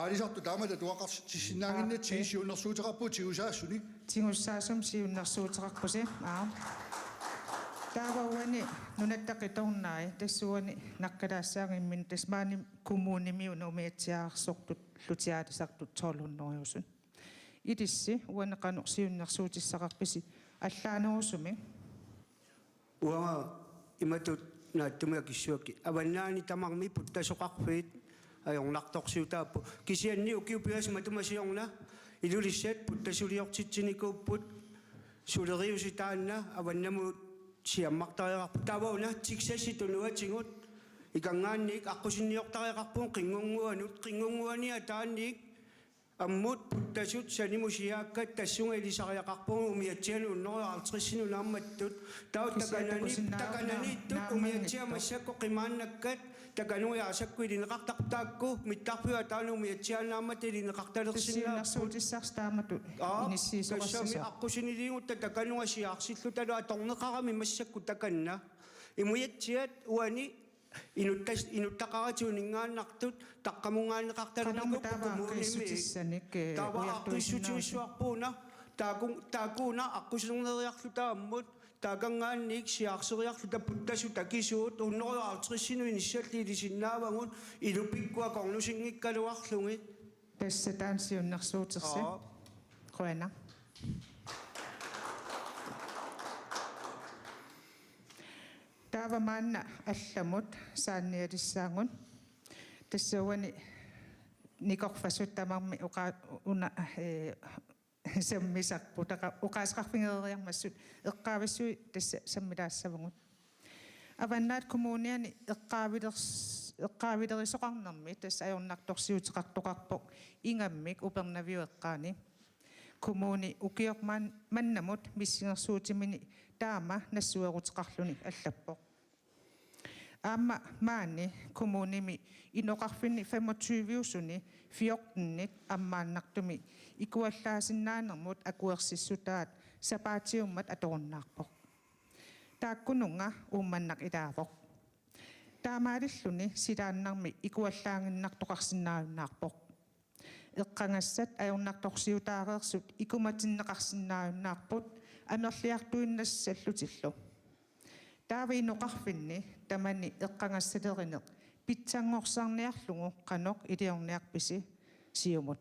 aalisartut taamatut atuaqartissinnaannginnatsigit siunnersuuteqarpugut tigussaassunik. Tigussaassunik siunnersuuteqarpusi, aap. Taava uani Nunatta Qitornai, tassa uani naqqilaassaagimmini, tassa maani kommunimi una umiatsiaarsortut, aalisartut tolv hundrede tusind. Ilissi uani qanoq siunnersuutissaqarpisi allaanerusumik? Uanga imatut naatsumik akissuakkit. Avannaani tamarmi puttasoqarfiit ajornartorsiutaapput. Kisianni ukiut pingasut matuma siorna Ilulissat puttasuliortitsinikuupput, suleriuseq taanna avannamut siammartariaqarput. Taava una Texasip tunuatigut ikanngaanniit aqqusinniortariaqarpugut Qinngunnguanut, Qinngunnguani ataanniit ammut puttasut sanimut siaakkat tassunga ilisariaqarpugut umiatsianut hundrede og halvtredsinut naammattut. Taava kisianni takanani-, takusinnaavat takananiittut naammanngitsoq. Umiatsiat massakkut qimaannakkat, takanuit aasakkut ilineqartarput, taakku mittarfiup ataanut umiatsiaannarmata ilineqartalersinnaapput. Siunnersuutissarsi taamatut. Aap, inissiisoqassasoq. Tassami aqqusiniliigutta takanuit siaarsilluta atorneqarami massakkut takanna. Umiatsiat uani inuttas-, inuttaqaratigut uninngaannartut taqqamunngaanneqartalernikuupput. Qanormi taava kommunimi aaqqissutissanik, eh, taava ujartuisinnaavasi? Aaqqissutigissavarput una, taakku-, taakku una aqquserneriarluta ammut, taakanngaanniit siaarseriarluta puttasut akisuut, hundrede og halvtredsinut inissallit ilisinnaavagut, inupikkut akornusinngikkaluarlugit. Tassa taanna siunnersuutersi. Aap. Qujanaq. Taava maanna allamut saannialissaagut. Tassa uani nikorfasut tamarmik oqa-, una, eh, sammisarput, taqa-, oqaaseqarfigereeriarmassuk eqqaavissuit tassa sammilaassavagut. Avannaata Kommuniani eqqaavilers-, eqqaavilerisoqarnermi tassa ajornartorsiuteqartoqarpoq ingammik Upernaviup eqqaani. Kommuni ukioq man-, mannamut missingersuutimini taama nassueruteqarluni allappoq. Aamma maani kommunimi inoqarfinni femogtyve-usuni fjortenit ammaannartumik ikuallaasinnaanermut akuersissutaat sapaatiummat atorunnaarpoq. Taakkununnga Uummannaq ilaavoq. Taamaalilluni silaannarmi ikuallaaginnartoqarsinnaajunnaarpoq. Eqqagassat ajornartorsiutaareersut ikumatinneqarsinnaajunnaarput amerliartuinnassallutillu. Taava inoqarfinni tamani eqqagassalerineq pitsanngorsarniarlugu qanoq iliorniarpisi, Siumut?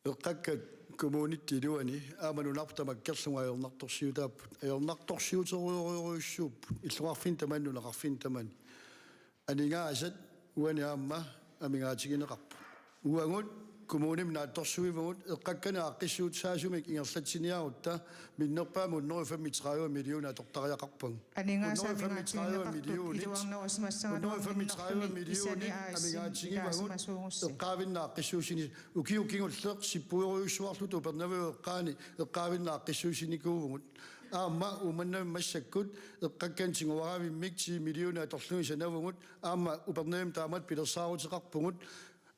Eqqakkat kommunit iluani aamma nunarput tamakkerlugu ajornartorsiutaapput. Ajornartorsiuterujorujussuupput. Illoqarfinni tamani, nunaqarfinni tamani. Aningaasat uani aamma amigaatigineqarput. Uagut kommunimut naatsorsuivugut, eqqakkanik aaqqissuussaasumik ingerlatsiniarutta minnerpaamik hundrede og femogtredive millioner atortariaqarpagut. Aningaasat hundrede og femogtredive millionit, amigaatigineqartut iluarnerusimassagalugit hundrede og femogtredive minnerpaamik millionit isani aasit amigaatigivagut, ilaasimasuugussi. Eqqaavinneq aaqqissuussini-, ukiut kingulleq sippuerujussuarluta Upernaviup eqqaani eqqaavinneq aaqqissuussinikuuvugut. Aamma Uummannami massakkut eqqakkanik tiguaravimmik ti millionit atorlugit sanavugut, aamma Upernavimmi taamatut pilersaaruteqarpugut.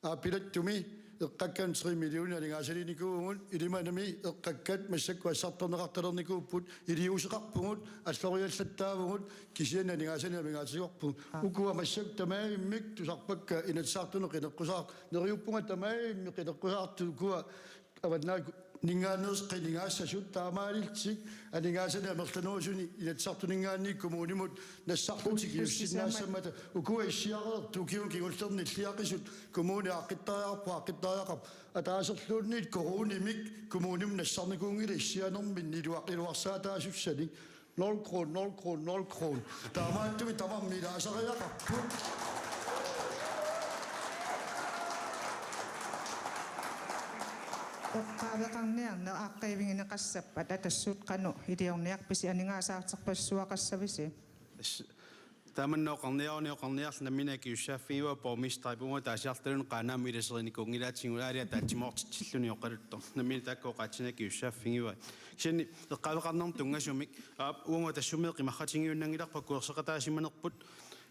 Aappilattumi eqqakkanik tre millionit aningaasaliinikuuvugut, Ilimanami eqqakkat massakkut assartorneqartalernikuupput, iliuuseqarpugut, alloriallattaavugut, kisianni aningaasanik amigaatigivarput. Aa. Ukua massakkut tamarmik tusarpakka Inatsisartunut qineqqusaar-, neriuppunga tamarmik qineqqusaartut ukua Avannaata Kommuninngaanneersut qinigaassasut, taamaalillutik aningaasanik amerlanerusuni Inatsisartuninngaanniit kommunimut nassarlutik iussinnaassammata, ukua issiareertut ukiuni kingullerni nilliaqisut kommuni aaqqittariaqarpoq, aaqqittariaqarpoq, ataaserluunniit koruunimik kommunimut nassarnikuunngilaq issianerminni iluar-, iluarsaataasussanik. Nul kroner, nul kroner, nul kroner. Taamaattumik tamarmik ilaasariaqarput. Eqqaaveqarniarneq aaqqiivigineqassappat Atassut qanoq iliorniarpisi, aningaasaartorpassuaqassavisi? Taamanna oqarniaruni oqarniarluni nammineq akisussaaffigivaat borgmesterip uunga taasiarluta Qaanaamut ilaserinikuunngilaatigut aali ataatsimoortitsilluni oqaluttoq. Nammineq taakku oqaatsinik akisussaaffigivaat. Kisianni eqqaaveqarnermut tunngasumik, aap, uunga tassumiiqqimaqatigiunnanngilarput akuerseqataasimanerput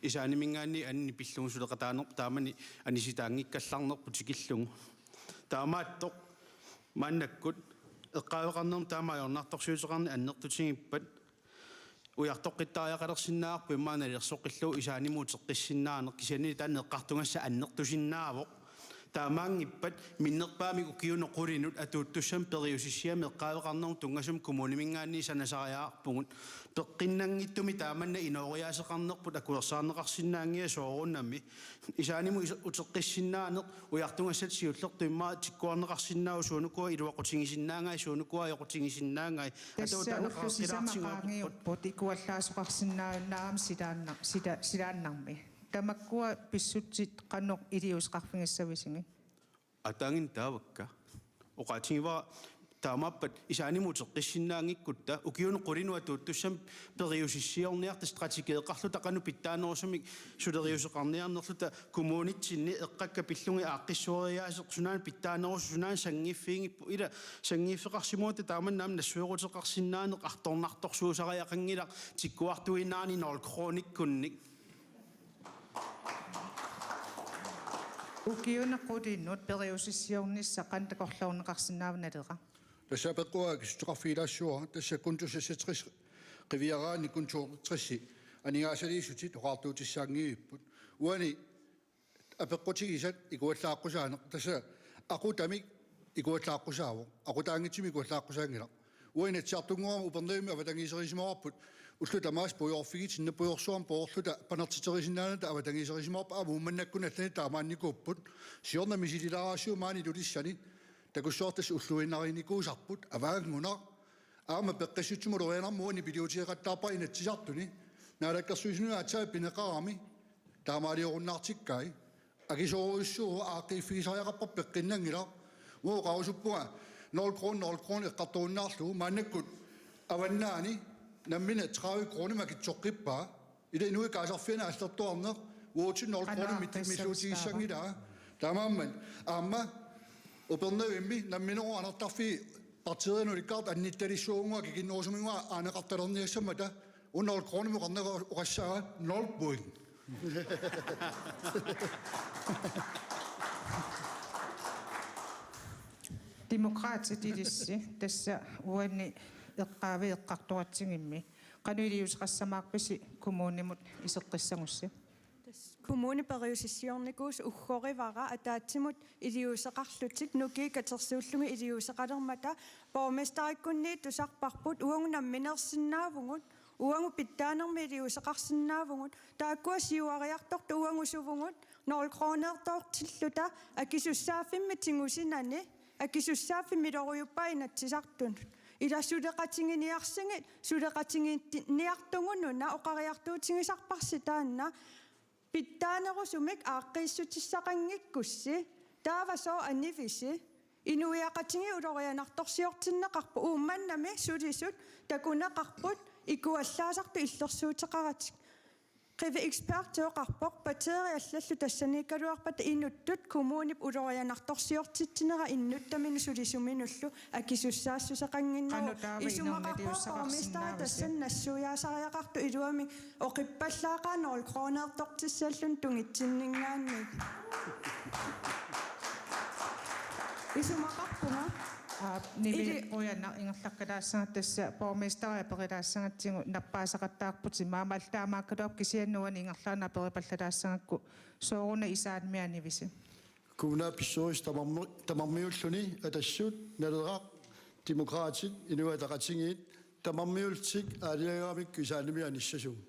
isaaniminngaanniit anini pillugu suleqataanerput taamani anisitaanngikkallarnerput tikillugu. Taamaattoq maannakkut eqqaaveqarnermut taama ajornartorsiuteqarneq annertutigippat ujartoqqittariaqalersinnaavarput immaqa nalilersoqqillugu isaanimut uteqqissinnaaneq, kisianni taanna eqqartugassaq annertusinnaavoq. Taamaanngippat minnerpaamik ukiunut qulinut atuuttussamik periusissiami eqqaaveqarnermut tunngasumik kommuniminngaanniit sanasariaqarpugut. Peqqinnanngitsumik taamanna inooriaaseqarnerput akuersaarneqarsinnaanngilat soorunami. Isaanimut is-, uteqqissinnaaneq ujartugassat siullertut immaqa tikkuarneqarsinnaavoq suunukua iluaqutigisinnaangai, suunukua ajoqutigisinnaangai. Tassa ullut sisamat qaangiupput ikuallaasoqarsinnaajunnaarami silaanna-, sila-, silaannarmi. Tamakkua pissutsit qanoq iliuuseqarfigissavisigit? Ataanngin taavakka. Oqaatigivara Taamaappat isaanimut uteqqissinnaanngikkutta ukiuni qulinut atuuttussami periusissiorniarta strategeeqarluta qanoq pitsaanerusumik suleriuseqarniarnerluta kommunitsinni eqqakka pillugit aaqqissueriaaseq sunaana pitsaanerusoq sunaana sanngiffigigipput ila sanngiffeqarsimavugut taamanna aamma nassueruteqarsinnaaneq artornartorsuusariaqanngilaq tikkuartuinnarani nul kronikkunnik. Ukiuni qulinut periusissiornissaq qanoq takorloorneqarsinnaava Naleraq? Tassa apeqqut akissuteqarfigilaassuara, tassa konto seksogtres qiviaraanni konto toogtres aningaasaliissutit oqaatigissaanngivipput. Uani apeqqutigisat ikuallaaqqusaanneq, tassa aqutamik ikuallaaqqusaavoq, aqutaanngitsumik ikuallaaqqusaanngilaq. Uani Inatsisartunngorami Upernavimmi avatangiiserisimagaluarput, ullut tamaasa puigorfigitinneq puigorsuarmik puigorluta panertiterisinnaanerluta avatangiiserisimagaluarput, aamma Uummannakkunni allani taamaannikuupput. Siorna misililaarassuuvoq maani Ilulissani, takussuartut ulluinnarnikuusarput, avaanngunaq. Aamma peqqissutsimut ulorianarmut uani nipiliuteqattaarpara Inatsisartuni. Naalakkersuisunut aatsaat pineqarami taamaaliorunnaartikkai. Akisoorujussuuvoq, aaqqiiffigisariaqarparput, peqqinnanngilaq. Uanga oqarusuppunga nul kroner, nul kroner eqqartorunnaarlugu, maannakkut avannaani nammineq tredive kroner makitsoqqippaa. Ila inuit kaasarfianni aallertuarneq, uagut nul kroner mit-, milluutigissanngilaa. Taamaammat aamma Upernavimmi nammineq anartarfiit partiirinut ulikkaartut annittalissuunngua kikinnerusuminnguaq aaneqartalerniassammata, uanga nul kroner oqarnera oqassaanga nul point. Demokraatit ilissi, tassa uani eqqaavi eqqartoratsigimmi. Qanoq iliuuseqassamaarpisi kommunimut iseqqissagussi? Tassa kommuni periusissiornikuusoq uggorivara ataatsimut iliuuseqarlutik, nukiit katersuullugit iliuuseqalermata, borgmesterikkunniit tusarparput, uagut nammineersinnaavugut, uagut pitsaanermik iliuuseqarsinnaavugut, taakkua siuariartortut uagut suvugut, nul kronertortilluta, akisussaaffimmik tigusinani, akisussaaffimmik ilorujuppaa Inatsisartunut. Ila suleqatiginiarsigit, suleqatiginiartugununa oqariartuutigisarparsi taanna, pitsaanerusumik aaqqiissutissaqanngikkussi, taava sooq anivisi? Inuiaqatigiit ulorianartorsiortinneqarput, Uummannami sulisut takuneqarput ikuallaasartut illersuuteqaratik. Qivi eksperti oqarpoq, batteriit allallu tassaniikkaluarpata inuttut kommunip ulorianartorsiortitsinera innuttaminut sulisuminullu akisussaassuseqannginnera. Qanoq taava isumaqarpunga borgmesteri ingerlatiussaqarsinnaavisi? Tassani nassuiaasariaqartoq iluamik oqippallaaqaaq nul kronertortissalluni tungitsinninngaanniit. Isumaqarpunga. Aap, Nivi, ili- qujanaq ingerlaqqilaassagatta, tassa borgmesteri aperilaassagatsigu nappaasaqattaarputit, aammalu taamaakkaluarpoq kisianni uani ingerlaannaq aperipallalaassagakku, sooruna isaanimi anivisi? Kommunalbestyrelse tamarmi-, tamarmiulluni Atassut, Naleraq, Demokraatit, Inuit Ataqatigiit, tamarmiullutik aalajangeramikku isaanimik anissasugut.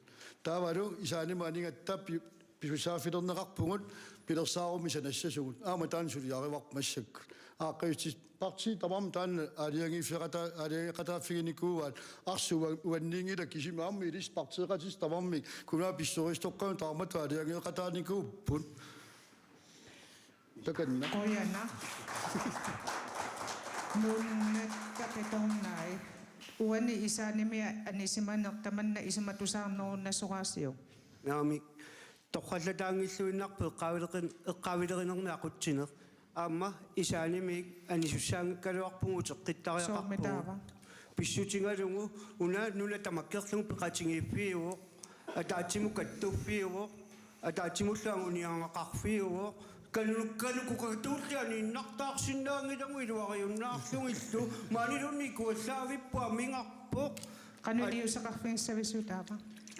Taavalu isaanimut anigatta pi-, pisussaaffilerneqarpugut pilersaarummik sanassasugut. Aamma taanna suliarivarput massakkut. Aaqqissuutit partiit tamarmik taanna aalajangiiffeqata-, aalajangeqataaffiginikuuaat, arsaq ua-, uanniinngilaq, kisimi aamma ilissi partiiqatitta tamarmik kommunalbestyrelsitoqqanut taamatut aalajangeqataanikuupput. Takanna. Qujanaq. Nuannatta Petornai. Uani isaanimi anisimaneq tamanna isumatusaarnerunnasoraasiuk? Naamik, torrallataanngilluinnarpoq eqqaavileqin-, eqqaavilerinermi aqutsineq. Aamma isaanimik anisussaanngikkaluarpugut uteqqittariaqarpugut. Soormi taava? Pissutigalugu una nuna tamakkerlugu peqatigiiffiuvoq, ataatsimut kattuffiuvoq, ataatsimullu anguniagaqarfiuvoq, kanu-, kanukukatulli aniinnartaarsinnaanngilagut iluariunnaarlugillu, maaniluunniit ikuallaavippoq, amigarpoq. Qanoq iliuuseqarfigissavisiuk taava?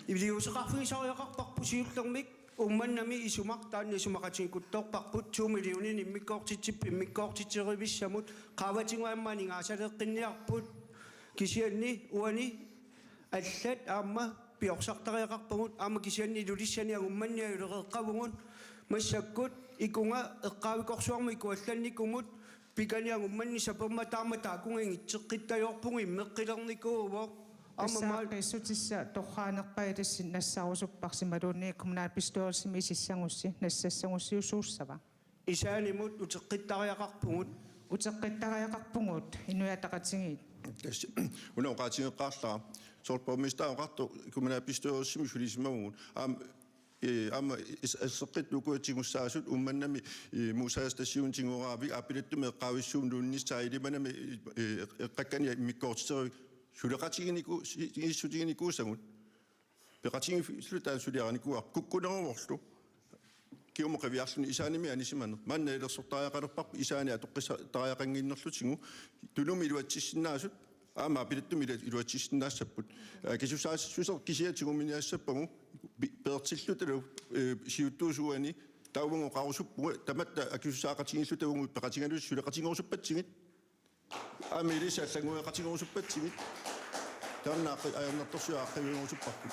Iliuuseqarfigisariaqarparput siullermik Uummannami isumaq, taanna isumaqatigiikuttoorparput, to millioninik immikkoortitsipput, immikkoortitserivissamut, qaavatigut aamma aningaasaleeqqinniarput, kisianni uani allat aamma piorsartariaqarpagut, aamma kisianni Ilulissani angummanni ajulereeqqavugut, massakkut ikunga eqqaavikorsuarmut ikuallannikumut, pikani angummanni sapermat taama taakunga ingitseqqittajoorpugut, immeqqilernikuuvoq. Aamma maal- Aaqqissutissat torraanerpaat ilissi nassarusupparsi imaluunniit kommunalbestyrelsimi isissagussi nassassagussiusuussava? Isaanimut uteqqittariaqarpugut. Uteqqittariaqarpugut Inuit Ataqatigiit. Tassa una oqaatigeqqaarlara. Soorlu borgmesteri oqartoq kommunalbestyrelsimi sulisimavugut. Aamma, eh, aamma is-, erseqqissut ukua tigussaasut Uummannami, eh, Muussaaq Station tigooraavik aappilattumik eqqaavissuup nuunnissaa Ilimanami, eh, eqqakkani immikkoortiterivik suleqatiginikuus-, si-, siissutiginikuusagut. Peqatigiiffiillu taanna suliarinikuuarput kukkuneruvorlu. Kingumut qiviarluni Isaanimi anisimaneq. Maanna ilersortariaqalerparput Isaani atoqqissartariaqannginnerlutigu. Tunumi iluatsissinnaasut, aamma aappilattumik ilu-, iluatsissinnaassapput. Aa, akisussaassutissaq kisiat tiguminiassappagu, pi-, peertillutalu, eh, siuttuusuani, taavagu oqarusuppunga, tamatta akisussaaqatigiilluta uagut peqatigalugit suleqatigerusuppatsigit. Aamma ilissi allanngueqatigerusuppatsigit. Taanna aqqi-, ajornartorsiut aaqqiivigerusupparput.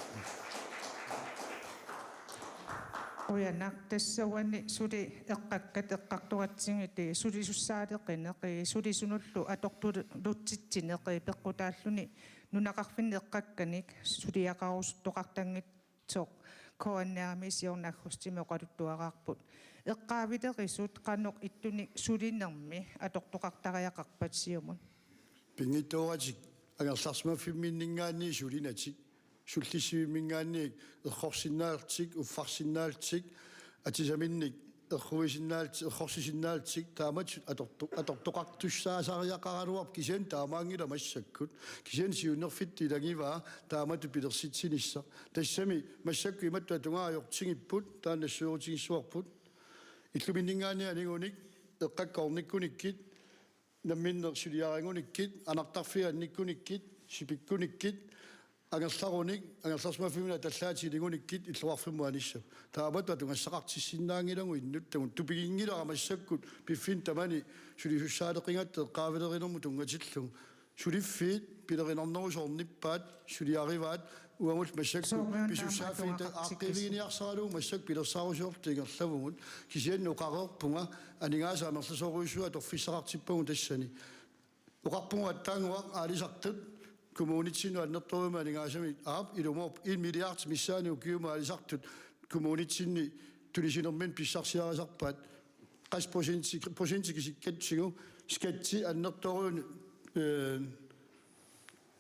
Qujanaq, tassa uani suli eqqakkat eqqartugatsigit, eh, sulisussaaleqineq, eh, sulisunullu atortulutsitsineq, eh, peqqutaalluni nunaqarfinni eqqakkanik suliaqarusuttoqartanngitsoq K N R-imi siorna aggustimi oqaluttuaraarput. Eqqaavilerisut qanoq ittunik sulinermi atortoqartariaqarpat siumut? Pinngitsooratik angerlarsimaffimmininngaanniit sulinatik, sullissivimminngaanniit errorsinnaallutik, uffarsinnaallutik, atisaminnik erruisinnaallutik, errorsisinnaallutik, taamatut atorto-, atortoqartussaasariaqaraluarpoq, kisianni taamaanngilaq massakkut. Kisianni siunnerfittut ilagivaa taamatut pilersitsinissaq. Tassami massakkut imatut atugaat ajortigipput, taanna nassuerutigissavarput. Illuminninngaanniit anigunik, eqqakkat ornikkunikkit, namminneq suliarinngunikkit, anartarfiit annikkunikkit, sipikkunikkit, angerlarunik, angerlarsimaffimmini atallaatit iligunikkit illoqarfimmut anissap. Taamatut atugassaqartissinnaanngilagut innuttagut. Tupiginngilara massakkut piffinni tamani sulisussaaleqigatta eqqaavilerinermut tunngatillugu. Suliffiit pilerinarnerusoornippaat, suliarivaat, uagullu massakkut. Soorunami pisussaaffiit aamma atuaqartikkisut. Aaqqiiviginiarsaralugu massakkut pilersaarusiorluta ingerlavugut. Kisianni oqareerpunga aningaasat amerlasoorujussuit atorfissaqartippagut tassani. Oqarpugut attaannguaq aalisartut kommunitsinnut annertoorujussuarmik aningaasanik, aap, ilumoorpoq en milliard missaani ukiumut aalisartut kommunitsinni tunisinerminni pissarsiarisarpaat. Qassit procenti, procenti isikkatsigu, skatti annertoorujussuarmik, eh,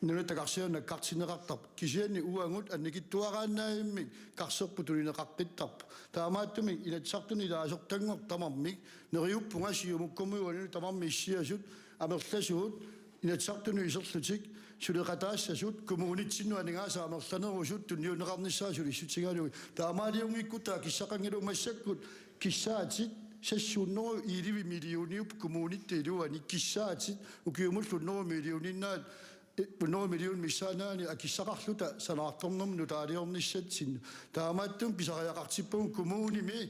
nunat takarsianut nakkartinneqartarpoq. Kisianni uagut annikitsuaraannaavimmik karserput tunineqaqqittarpoq. Taamaattumik Inatsisartuni ilaasortanngortoq tamarmik, neriuppunga Siumukkumiit uanili tamarmik issiasut amerlasuut Inatsisartunut iserlutik suleqataassasut, kommunitsinnut aningaasat amerlanerusut tunniunneqarnissaat sulissutigalugit. Taamaaliunngikkutta akissaqanngilagut. Massakkut kissaatit seks hundrede og elleve millioniupput kommunitta iluani, kissaatit ukiumullu hundrede millioninnaat, eh, hundrede million missaannaani akissaqarluta sanaartornermut nutaaliornissatsinnut. Taamaattumik pisariaqartippagut kommunimi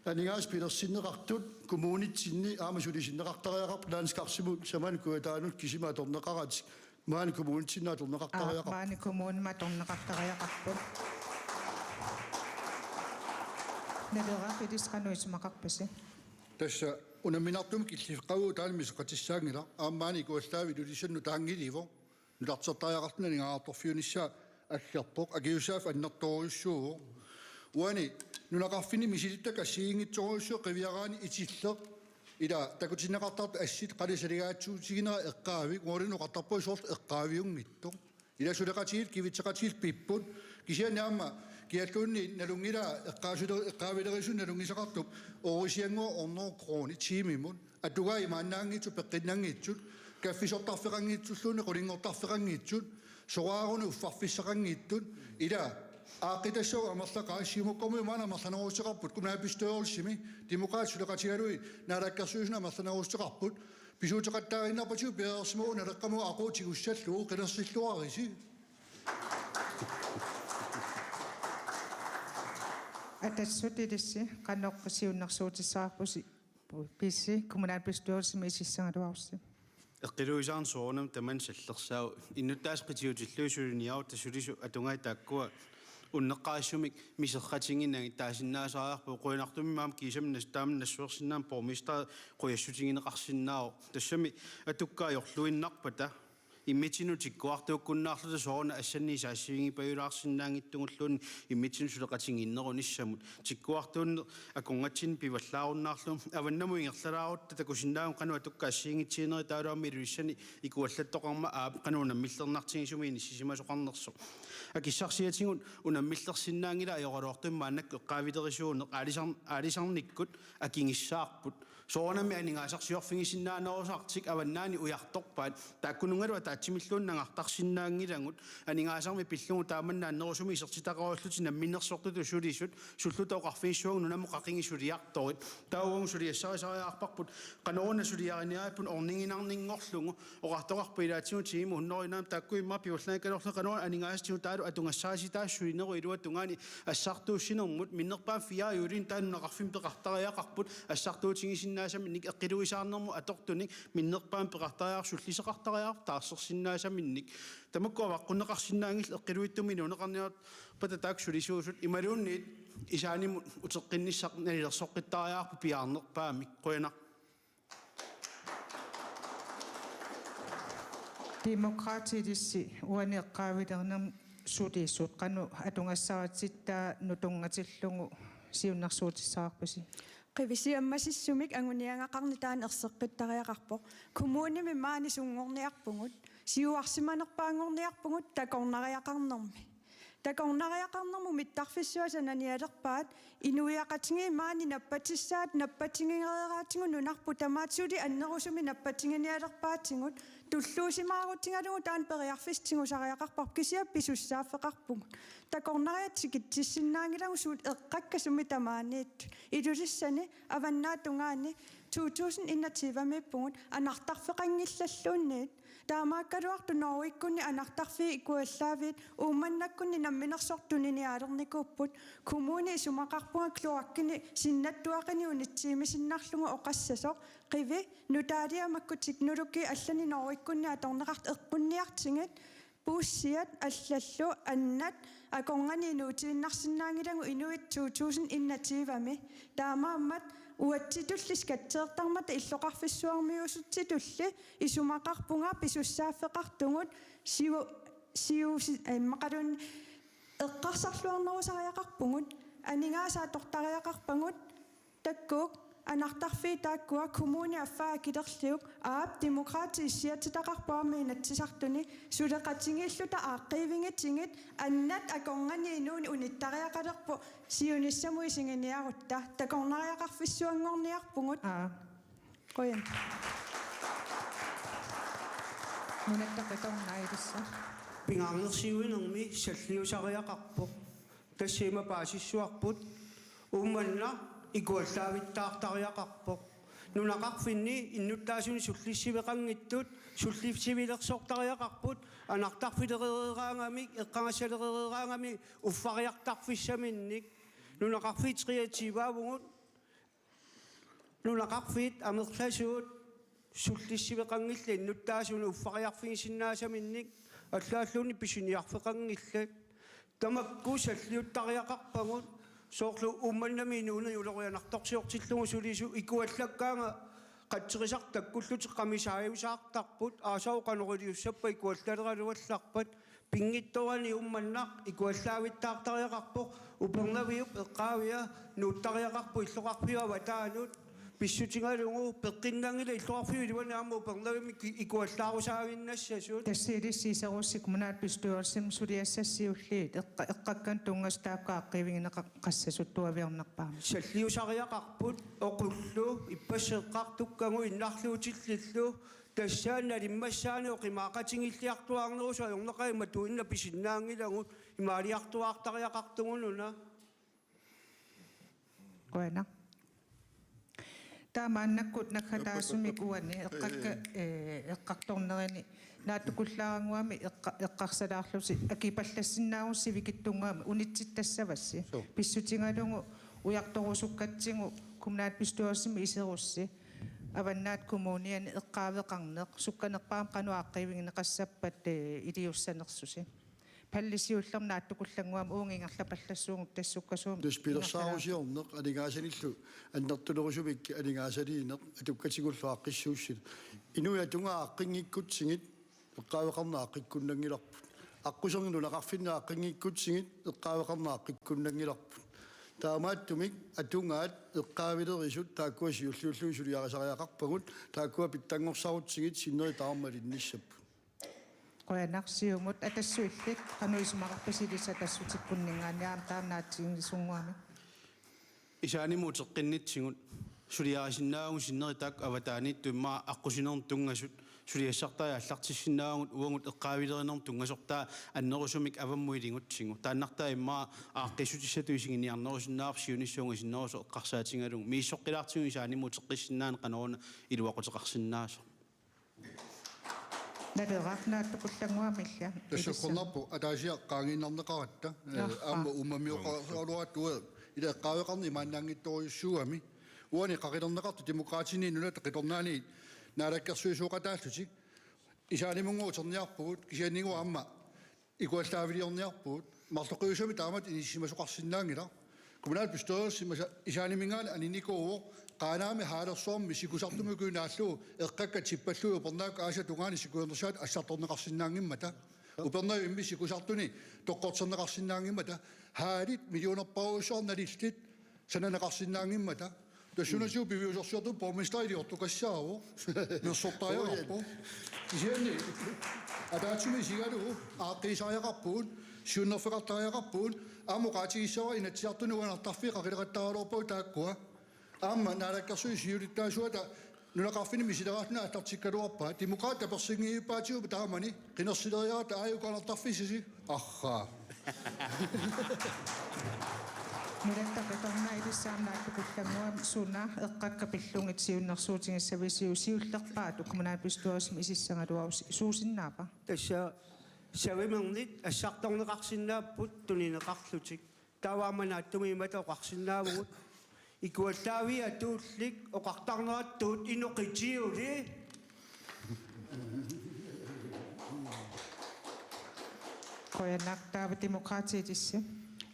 aningaasat pilersinneqartut kommunitsinni aamma sulisinneqartariaqarput. Landskarsimi, Sisamaannut Kujataanullu kisimik atorneqaratik. Maani kommunitsinnut atorneqartariaqarput. Aap, maani kommunimut atorneqartariaqarput. Naleraq, ilissi qanoq isumaqarpisi? Tassa unamminartumik killiffeqavugut taanna iseqatissaanngilaq. Aamma maani Ikuallaavik Ilulissani nutaanngilivoq. Nutartertariaqarluni aningaasartuunissaa aggerpoq, akisussaaffik annertoorujussuuvoq. Uani nunaqarfinni misilittakkat assigiinngitsorujussuit qiviaraanni itilleq, ila takutinneqartartut assit qali saligaatsuutiginera eqqaavik, uangalu oqartarpunga soorlu eqqaaviunngitsoq. Ila suleqatigiit, kivitseqatigiit pipput, kisianni aamma kialluunniit nalunngilaa eqqaasule-, eqqaavilerisut nalunngisaqartup oorisiannguaq hundrede kroner tiimimut. Atugaat imaannaanngitsut peqqinnanngitsut, kaffisortarfeqanngitsulluunniit qulinngortarfeqanngitsut, soraaruni uffarfissaqanngitsut, ila aaqqitassavut amerlaqaat. Siumukkumiut maani amerlanerussuteqarput, kommunalbestyrelsimi Demokraatit suleqatigalugit Naalakkersuisuni amerlanerussuteqarput, pisuuteqattaaginnarpatigut piareersimavoq Naleqqamut aqagu tigussallugu, qilersilluarisi. Atassut, ilissi qanoq siunnersuutissavarpusi? Pissi kommunalbestyrelsimi isissagaluarussi. Eqqiluisaarneq soorunami tamanna sallersaavoq. Innuttaasut qitiutillugit suliniarutta sulisut atugaat taakkua unneqqarissumik miserratiginagit taasinnaasariaqarput. Qujanartumik aamma kiisami nas-, taama nassuersinnaaneq borgmesteri qujassutigineqarsinnaavoq. Tassami atukkaajorluinnarpata Immitsinnut tikkuartuukkunnaarluta sooruna assannik saassivigippajulaarsinnaanngitsugulluunniit immitsinnut suleqatigiinnerunissamut. Tikkuartuunneq akornatsinni pivallaarunnaarlugu avannamut ingerlalaarutta takusinnaavugut qanoq atukkat assigiinngitsuunerit taavalu aamma Ilulissani ikuallattoqarmat aap qanoq unammillernartigisumik inissisimasoqarnersoq. Akissarsiatigut unammillersinnaanngilaq ajoraluartumik maannakkut eqqaavilerisuuneq aalisar-, aalisarnikkut akigissaarput. Soorunami aningaasarsiorfigisinnaanerusartik avannaani ujartorpaat. Taakkununngalu ataatsimilluunniit nagartarsinnaanngilagut. Aningaasarmi pillugu taamanna annerusumik isertitaqarullutik namminersortutut sulisut, sulluta oqarfigissuagut nunamut qaqineq suliartorit. Taava uagut suliassarisariaqarparput, qanoruna suliariniarparput orniginarninngorlugu, oqartoqarpoq ilaatigut tiimit hunnorujussuarmik taakku immaqa pivallaanngikkaluarlugit qanoruna aningaasatigut taavalu atugassarisitaa sulinerup iluatungaani assartuussinermut, minnerpaamik fire juulini taanna nunaqarfinni peqartariaqarput, assartuutigisinnaasaminnik eqqiluisaarnermut atortunik, minnerpaamik peqartariaqarpoq sulliseqartariaqarpoq taarsersinnaasaminnik. Tamakku avaqqunneqarsinnaanngillat eqqiluitsumik inuuneqarniarpata taakku sulisuusut imaluunniit isaanimut uteqqinnissaq nalilersoqqittariaqarpoq piaarnerpaamik. Qujanaq. Demokraatit ilissi uani eqqaavilernermi sulisut qanoq atugassaritittaa nutungatillugu siunnersuutissavarpisi? Qivisiammasissumik anguniagaqarneq taanna erseqqittariaqarpoq. Kommunimi maani sunngorniarpugut. Siuarsimanerpaanngorniarpugut takornariaqarnermi. Takornariaqarnermut mittarfissuaq sananialerpaat, inuiaqatigiit maani nappatissaat nappatigereeraatigut nunarput tamaat suli annerusumik nappatiginialerpaatigut, tulluusimaarutigalugu taanna periarfissaq tigusariaqarparput kisianni pisussaaffeqarpugut. Takornariat tikitsissinnaanngilagut suut eqqakkat sumi tamaaniittut. Ilulissani avannaata tungaani to tusind enogtyve-miippugut anartarfeqanngillalluunniit. Taamaakkaluartoq Norgekkunni anartarfiit ikuallaavit Uummannakkunni namminersortut tuniniaalernikuupput. Kommuni isumaqarpunga kloakkini sinnattuaqini unitsiimisinnarlugu oqassasoq, qivi, nutaaliaq makku teknologi allani Norgekkunni atorneqartut eqqunniartigit, puussiat allallu annat akornanni inuutiinnarsinnaanngilagut inuit to tusind enogtyve-mi. Taamaammat uatsitulli skatteertarmata illoqarfissuarmiuusutsitulli isumaqarpunga pisussaaffeqartugut siu-, siusi-, immaqaluunniit eqqarsarluarnerusariaqarpugut, aningaasat atortariaqarpagut, taakku anartarfiit taakkua kommuni affaa akilerliuk, aap, Demokraatit issiatitaqarput aamma Inatsisartuni, suleqatigiilluta aaqqiivigitigit, annat akornanni inuuneq unittariaqalerpoq, siunissamut isiginiarutta, takornariaqarfissuanngorniarpugut. Aa. Qujan. Nunatta Qitornaq ilissi. Pingaarnersiuinermi salliusariaqarpoq. Tassa ima paasissuarput, Uummannaq ikuallaavittaartariaqarpoq. Nunaqarfinni innuttaasunik sullissiveqanngitsut sullissivilersortariaqarput, anartarfilereeraangamik, eqqagassalereeraangamik uffariartarfissaminnik. Nunaqarfiit treogtyve-avugut, nunaqarfiit amerlasuut sullissiveqanngillat innuttaasunik uffariarfigisinnaasaminnik, allaalluunniit pisiniarfeqanngillat. Tamakku salliuttariaqarpagut, soorlu Uummannami inuuneq ulorianartorsiortillugu sulisut ikuallakkaanga qatserisartut takkullutik qamisaajusaartarput, aasaru qanoq iliussappat ikuallaleraluallarpat, pinngitsoorani Uummannaq ikuallaavittaartariaqarpoq, Upernaviup eqqaavia nuuttariaqarpoq illoqarfiup avataanut, pissutigalugu peqqinnanngilaq illoqarfiup iluani aamma Upernavimmi ki-, ikuallaarusaarinnassasoq. Tassa ilissi iserussi kommunalbestyrelsimi suliassat siulliit eqqa-, eqqakkanut tunngasut taakku aaqqiivigineqassasut tuaviornerpaamik. Salliusariaqarput oqullu ippassaq eqqartukkagut innarluutillillu, tassaana nalimmassaanik oqimaaqatigiilliartuaarnerusut ajornaqaaq, imatut imaanna pisinnaanngilagut, imaaliartuaartariaqartugut una. Qujanaq. Taava maannakkut naggataasumik uani eqqakka-, eh, eqqartornerini naatsukullaaraannguamik eqqa-, eqqarsalaarlusi akipallassinnaagussi sivikitsunnguamik unitsittassavassi. Suu. Pissutigalugu ujartorusukkatsigu kommunalbestyrelsimi iserussi Avannaata Kommuniani eqqaaveqarneq sukkanerpaamik qanoq aaqqiivigineqassappat, eh, iliussanersusi. Pallisiullermi naatsukullaannguamik uunga ingerlapallassuugut tassa sukkasuumik. Tassa pilersaarusiorneq aningaasanillu annertunerusumik aningaasaliineq atukkatigullu aaqqissuussineq. Inuit atugaat aaqqinngikkutsigit eqqaaveqarneq aaqqikkunnanngilarput. Aqquserngit nunaqarfinni aaqqinngikkutsigit eqqaaveqarneq aaqqikkunnanngilarput. Taamaattumik atugaat eqqaavilerisut taakkua siulliullugit suliarisariaqarpagut, taakkua pitsanngorsarutsigit sinneri tamarmik malinnissapput. Qujanaq. Siumut, Atassut illit, qanoq isumaqarpisi ilissi Atassutikkunninngaanniit aamma taanna aatsaannguamik? Isaanimut uteqqinnitsigut suliarisinnaavagut sinneri taakku avataaniittut immaqa aqqusinermut tunngasut, suliassartai aallartissinnaavagut uagut eqqaavilerinermut tunngasortaa annerusumik avammut iligutsigu. Taannartaa immaqa aaqqissutissatut isiginiarnerusinnaavarput siunissaq ungasinnerusoq eqqarsaatigalugu. Misissoqqilaartigu isaanimut uteqqissinnaaneq qanoruna iluaquteqarsinnaasoq. Naleraq, naatsukullannguamilli. Tassa sukkunarpoq ataasiaq qaangiinnarneqaratta, eh, Aha. aamma uummamioqaraluartut, ila eqqaaveqarneq imaannaanngitsorujussuugami. Uani qaqilerneqartut Demokraatinit Nunatta Qitornaaniit naalakkersuisooqataallutik isaanimunngooq uterniarpugut, kisiannigooq aamma ikuallaaviliorniarpugut. Marloqiusamik taamatut inissisimasoqarsinnaanngilaq. Kommunalbestyrelsimi isa-, isaaniminngaanniit aninikuuvoq Qaanaami Haalersuarmi sikusartumik ukiup naallugu eqqakkat tippallugit upernaakkut aasap tungaani sikuernersaat assartorneqarsinnaanngimmata. Upernavimmi sikusartuni toqqorterneqarsinnaanngimmata. Haalit millionerpaarujussuarnalillit sananeqarsinnaanngimmata. Tassunatigut piviusorsiortumik borgmesteri iliortukassaavoq. Nersortariaqarpoq. Kisianni ataatsimi isigalugu aaqqiisariaqarpugut, siunnerfeqartariaqarpugut, aamma oqaatigissavara Inatsisartuni uanartarfii qaqileqattaaraluarpagut taakkua. Aamma naalakkersuisut siulittaasuata nunaqarfinni misileraalluni aallartikkaluarpaa. Demokraatit tapersersorneqarpaatigut taamani qinersileriarata aajuku anartarfissasi. Arraa. Nunatta Qitornaa, ilissi aamma naatsukullannguamik, suna eqqakkat pillugit siunnersuutigissavisiuk, siullerpaatut kommunalbestyrelsimi isissagaluarusi suusinnaava? Tassa savimernit assartorneqarsinnaapput tunineqarlutik. Taava aamma naatsumik imatut oqarsinnaavugut: ikuallaaviit atuullit oqartarnerat tuut inuk qitiuli. Qujanaq. Taava Demokraatit, ilissi.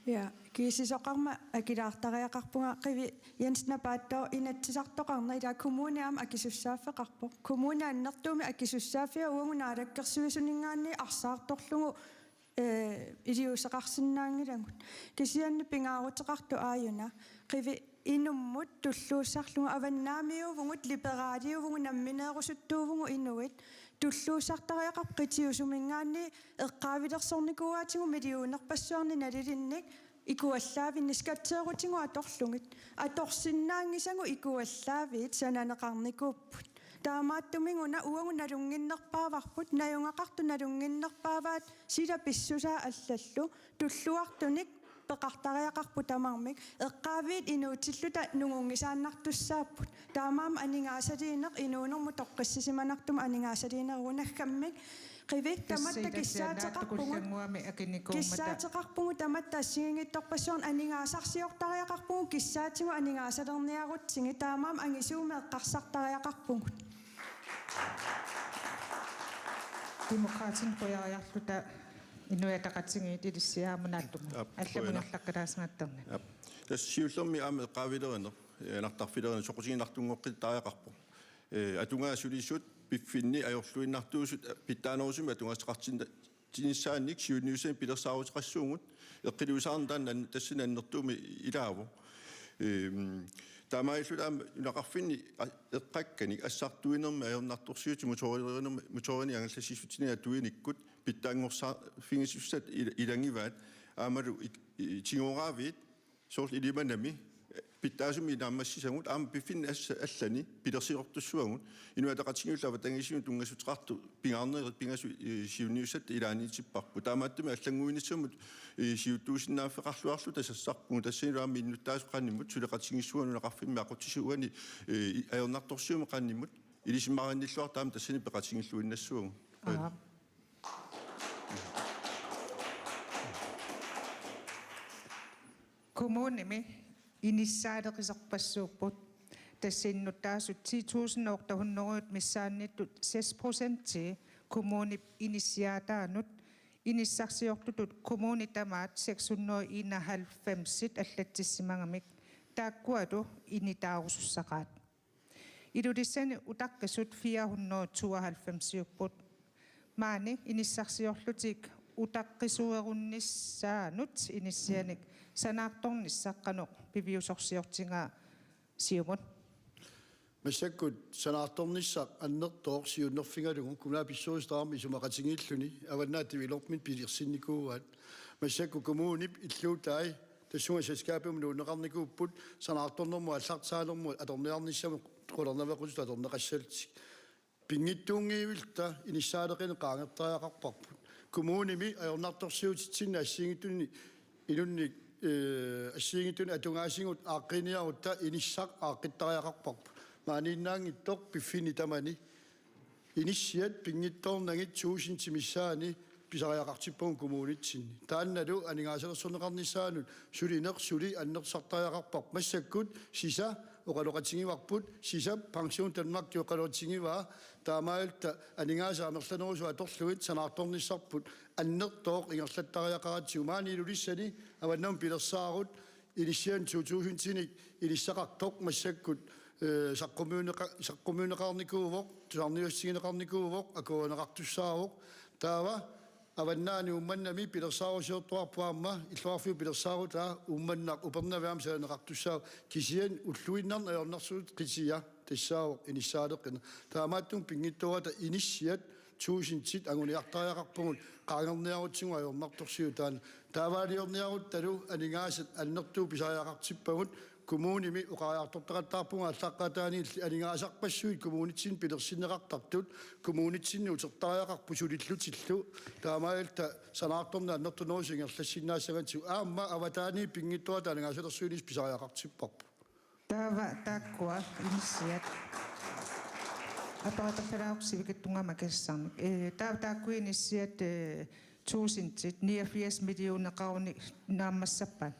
Ja, kiissisoqarmat akilaartariaqarpunga, Qivi Jens Napaattooq, Inatsisartoqarneq ila kommuni aamma akisussaaffeqarpoq. Kommuni annertuumik akisussaaffiga uagut naalakkersuisuninngaanniit arsaartorlugu eh, iliuuseqarsinnaanngilagut. Kisianni pingaaruteqartoq aajuna, Qivi, inummut tulluussarlugu, avannaamiuuvugut, liberaaliuuvugut, nammineerusuttuuvugut inuit, tulluussartariaqarpoq qitiusuminngaanniit eqqaavilersornikuugatsigu millionerpassuarnik nalilinnik ikuallaavinnik skatteerutigut atorlugit. Atorsinnaanngisagut ikuallaaviit sananeqarnikuupput. Taamaattumik una uagut nalunnginnerpaavavut, najugaqartut nalunnginnerpaavaat, sila pissusaa allallu, tulluartunik peqartariaqarput tamarmik, eqqaaviit inuutilluta nungunngisaannartussaapput. Taamaammat aningaasaliineq inuunermut toqqissisimanartumik aningaasaliinerugunaggammik. Qivi, tamatta kissaateqarpugut. Kissaateqarpugut tamatta assigiinngitsorpassuarnik aningaasarsiortariaqarpugut, kissaatigut aningaasalerniarutsigit, taamaammat angisuumik eqqarsartariaqarpugut. Demokraatinit qujariarluta Inuit Ataqatigiit, ilissi aamma naatsumik. Aap, allamut qujanaq. Ingerlaqqilaassagatta. Aap. Tassa siullermik aamma eqqaavilerineq, eh, anartarfilerineq soqutiginartunngoqqittariaqarpoq. Eh, atugaat sulisut piffinni ajorluinnartuusut, eh, pitsaanerusumik atugassaqartinna-, -tinnissaannik siunniussanik pilersaaruteqassuugut, eqqiluisaarneq taanna an-, tassani annertuumik ilaavoq. Ehm, taamaalilluta aamma nunaqarfinni a-, eqqakkanik assartuinermi ajornartorsiutit motoorinermi, motoorinik angallassissutinik atuinikkut pitsanngorsaaffigisussaat il-, ilagivaat, aammalu ik-, i-, tigooraavit, soorlu Ilimanami, pitsaasumik naammassisagut, aamma piffinni assa-, allani pilersilertussavagut, Inuit Ataqatigiillu avatangiisinut tunngassuteqartut pingaarnerit pingasut, eh, siunniussatta ilaanniitipparput. Taamaattumik allannguinissamut, eh, siuttuusinnaaffeqarluarluta sassarpugut, tassanilu aamma innuttaasut qanimut suleqatigiissavagut nunaqarfimmi aqutsisut uani, eh, i-, ajornartorsiummik qanimut, ilisimaarinnilluartut aamma tassani peqatigiilluinnassavagut. Aap. Kommunimi inissaaleqisorpassuupput. Tassa innuttaasut ti tusind otte hundrede missaanniittut seks procentii kommunip inissiaataanut, inissarsiortutut kommunit tamaat seks hundrede enoghalvfemsit allatsissimagamik, taakkualu initaarusussaqaat. Ilulissani utaqqisut fire hundrede tooghalvfemsiupput. Maani inissarsiorlutik utaqqisuerunnissaannut inissianik sanaartornissaq qanoq piviusorsiortigaa Siumut? Massakkut sanaartornissaq annertooq siunnerfigalugu kommunalbestyrelsip taama isumaqatigiilluni Avannaata Development pilersinnikuuaat. Massakkut kommunip illuutai tassunga selskabimut nuunneqarnikuupput sanaartornermut aallartisaanermut atorniarnissamut qularnaveqqutit atorneqassallutik. Pinngitsuunngivilluta inissaaleqineq qaangertariaqarparput. Kommunimi ajornartorsiutitsinni assigiinngitsunik inunnik, eh, assigiinngitsunik atugaasigut aaqqiiniarutta inissaq aaqqittariaqarparput. Maaniinnaanngitsoq piffinni tamani inissiat pinngitsoornagit tuusinti missaani pisariaqartippagut kommunitsinni. Taannalu aningaasalersorneqarnissaanut sulineq suli annersartariaqarparput. Massakkut sisa oqaloqatigivarput, sisap Pension Danmarkip oqaloqatigivaa, taamaalilluta aningaasat amerlanerusut atorlugit sanaartornissarput annertooq ingerlattariaqaratsigu. Maani Ilulissani avannamut pilersaarut inissianik to tusindinik inissaqartoq massakkut, eh, saqqummiunneqa-, saqqummiunneqarnikuuvoq, tusarniussutigineqarnikuuvoq, akuerineqartussaavoq. Taava Avannaani Uummannami pilersaarusiortuarpoq aamma, illoqarfiup pilersaarutaa Uummannaq Upernavik aamma sananeqartussaavoq, kisianni ulluinnarni ajornartorsiutit qitiat tassaavoq inissaaleqineq. Taamaattumik pinngitsoorata inissiat tuusintit anguniartariaqarpagut qaangerniarutsigu ajornartorsiutaani. Taavaaliorniaruttalu aningaasat annertuut pisariaqartippagut, kommunimi oqariartortaqattaarpugut aallaqqaataaniilli aningaasarpassuit kommunitsinni pilersinneqartartut, kommunitsinni utertariaqarput sulillutillu, taamaalilluta sanaartorneq annertunerusumik ingerlassinnaassagatsigu. Aamma avataaniit pinngitsoorata aningaasalersuinissaq pisariaqartipparput. Taava taakkua inissiat. Apeqquterpalaaruk sivikitsunnguamik akissarnik. Eh, taava taakkua inissiat, eh, tuusintit niogfirs millioneqaruni naammassappat?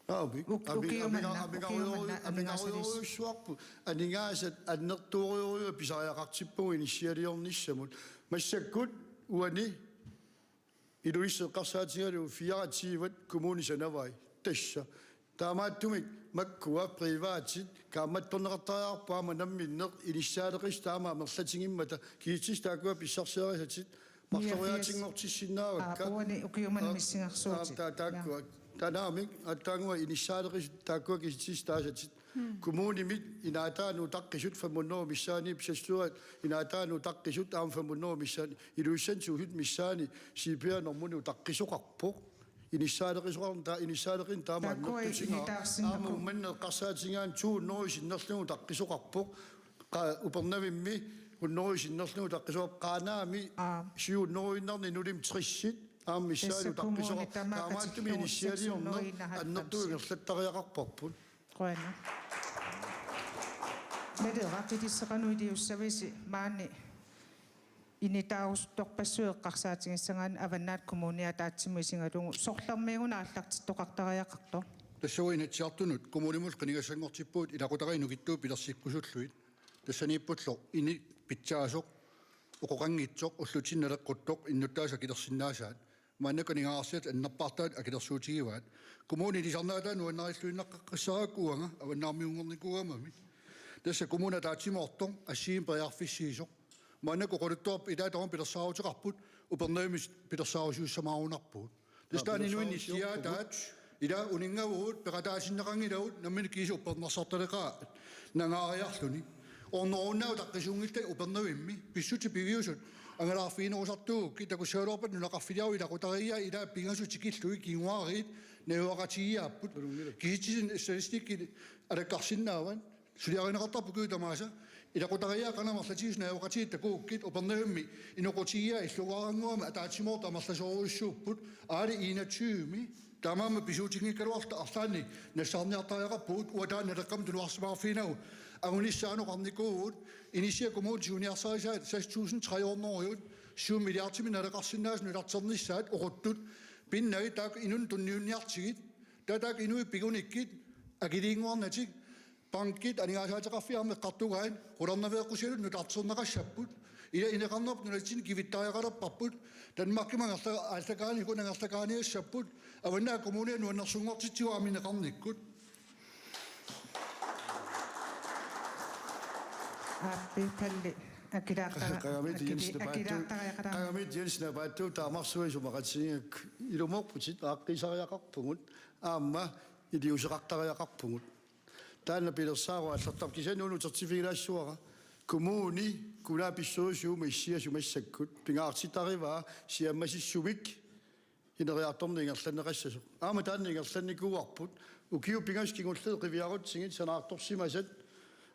Naamik. Uk-, ukiumanna, ukiumanna aningaasarujussuarput, aningaasat annertoorujussuaq pisariaqartippagut inissialiornissamut. Massakkut uani Ilulissat eqqarsaatigalugu fireogtyve kommunit sanavai. Tassa. Taamaattumik makkua privatit kaammattorneqartariaqarput aamma namminneq inissaaleqisut taama amerlatigimmata, kisitsisit taakkua pissarsiarisatit marloriaatinngortissinnaavakka. Aa, uani ukiumanna missingersuutit. Aa, taa-, taakkua. Ja. Taannaamik, aatsaannguaq inissaaleqisut taakkua kisitsisit taasatit. Mm. Kommunimi inaataanut utaqqisut fem hundrede missaani, pissarsuat inaataanut utaqqisut aamma fem hundrede missaani, Ilulissani tusind missaani, C P R-normuni utaqqisoqarpoq. Inissaaleqisoqarneq taa-, inissaaleqineq taama annertutigaa. Aamma Uummannap eqqarsaatigaanni to hundrede sinnerlugit utaqqisoqarpoq. Qa-, Upernavimmi hundrede sinnerlugit utaqqisoqarpoq. Qaanaami syv hundrede-innarni nulim tressit aamma missaani utaqqisoqarpoq. Taamaattumik inissialiorneq annertuut ingerlattariaqarparput. Qujanaq. Naleraq, ilissi qanoq iliussavisi maani initaarusuttorpassuit eqqarsaatigissagaanni Avannaata Kommunia ataatsimut isigalugu, sorlermiiguna aallartittoqartariaqartoq? Tassa uagut Inatsisartunut kommunimut qinigassanngortippugut ilaqutariit nukittuut pilersikkusullugit. Tassaniippullu ini pitsaasoq, oqoqanngitsoq, ullutsinnut naleqquttoq innuttaasut akilersinnaasaat. Maannakkut aningaasarsiatit annerpaartaat akilersuutigivaat. Kommuni ilisarnaataa nuannarilluinnaqqissaarukku uanga avannaarmiunngornikuugamami. Tassa kommuni ataatsimoortoq assigiimmik periarfissiisoq. Maannakkut oqaluttuarput, ilaa taama pilersaaruteqarput, Upernavimmi pilersaarusiussamaarunarpugut. Tassa taanna inuit nissiaataat, ilaa uninngavugut, peqataasinneqanngilagut, nammineq kiisa uppernarsartaleqaat nangaariarluni. Ornorunnaaq utaqqisuunngillat Upernavimmi, pissutsit piviusut angalaarfiginerusartuugukkit, takussagaluarpat nunaqarfiliarutta ilaqutariiaat ilaa pingasut tikillugit kinguaariit najugaqatigiiaapput. Kisitsisit statistikkit alakkarsinnaavat. Suliarineqartarput ukiut tamaasa. Ilaqutariiaat qanoq amerlatigisut najugaqatigiit takugukkit, Upernavimmi inoqutigiiaat illugaarannguamik ataatsimoortut amerlasoorujussuupput, aali enogtyve-mi. Taamaammat pisuutinngikkaluarluta arlaannik nassaarniartariaqarpugut, uanga taanna Naleqqamut tunuarsimaarfiginagu angunissaanut oqarnikuuvugut, inissiat kommunit tiguniarsarisaat seks tusind tre hundrede, syv milliardimik naleqarsinnaasut nutarternissaat oquttut, pinnagit taakku inunnik tunniunniartigit, taava taakku inuit pigunikkit, akiliinnguarnatik, bankit, aningaasaateqarfiit aamma eqqartugaat, qularnaveeqqusiarlutik nutarterneqassapput, ilaa ineqarnerput nunatsinni kivittariaqalerparput, Danmarkimut angerla-, aallakaanikkut angerlakaaniassapput, Avannaata Kommunia nuannersunngortitsigu aamma ineqarnikkut. Aappi Palle, Akilaartara-, Qagamiit Jens akili-, Napaattut, akilaartariaqarami. Qagamiit Jens Napaattut taamarsuaq isumaqatigigakkit, ilumoorputit, aaqqiisariaqarpugut, aamma iliuuseqartariaqarpugut. Taanna pilersaarua aallartarpoq, kisianni una utertiffigilaassuara. Kommuni, kommunalbestyrelsimi issiasut massakkut pingaartitarivaa siammasissumik ineriartorneq ingerlanneqassasoq. Aamma taanna ingerlannikuuarput, ukiut pingasut kingulliit qiviarutsigit sanaartorsimasat,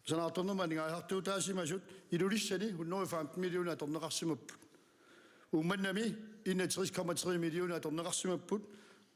sanaartornermut aningaasartuutaasimasut, Ilulissani hundrede og femten millioner atorneqarsimapput. Uummannami enogtres komma tre millioner atorneqarsimapput.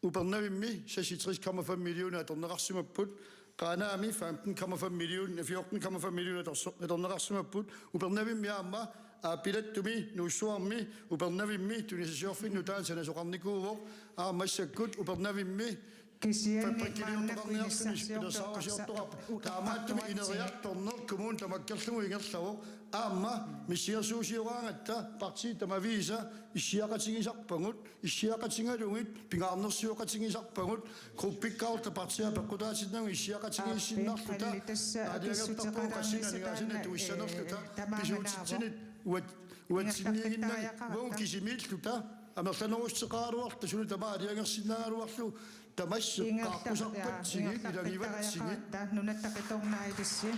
Upernavimmi seksogtres komma fem millioner atorneqarsimapput. Qaanaami femten komma fem million, fjorten komma fem millioner atorso-, atorneqarsimapput. Upernavimmi aamma Aappilattumi, Nuussuarmi, Upernavimmi tunisassiorfinnut taanna sanasoqarnikuuvoq. Aamma massakkut Upernavimmi Kisianni fabrikkiliortoqarniarluni maannakkut pilersaarusiortoqarpoq. Inissarsiortoqarsa-, Taamaattumik utartoqarsi- ineriartorneq kommuni tamakkerlugu ingerlavoq. Aamma missingersuusioraangatta partiit tamaviisa issiaqatigisarpagut, issiaqatigalugit pingaarnersioqatigisarpagut, gruppikkaarluta partiit peqqutaatinnagu issiaqatigiissinnarluta, Aappi, halli tassa aalajangertarpagut qassinanigaasinna akissutseqalaarnissaanna, tuissanerluta, eh, taamaannaavoq. Pisuutsitsineq uat-, uatsinniiginnarlugu, ingerlaqqittartariaqarata, uagut kisimiilluta, amerlanerusuteqaraluarluta, suli tamaat aalajangersinnaagaluarlugu, tamassi ingerlaq-, qaaqqusarpatsigit, ingerlaqqittartariaqarata, ilagivatsigit. Nunatta qitornaa ilissi.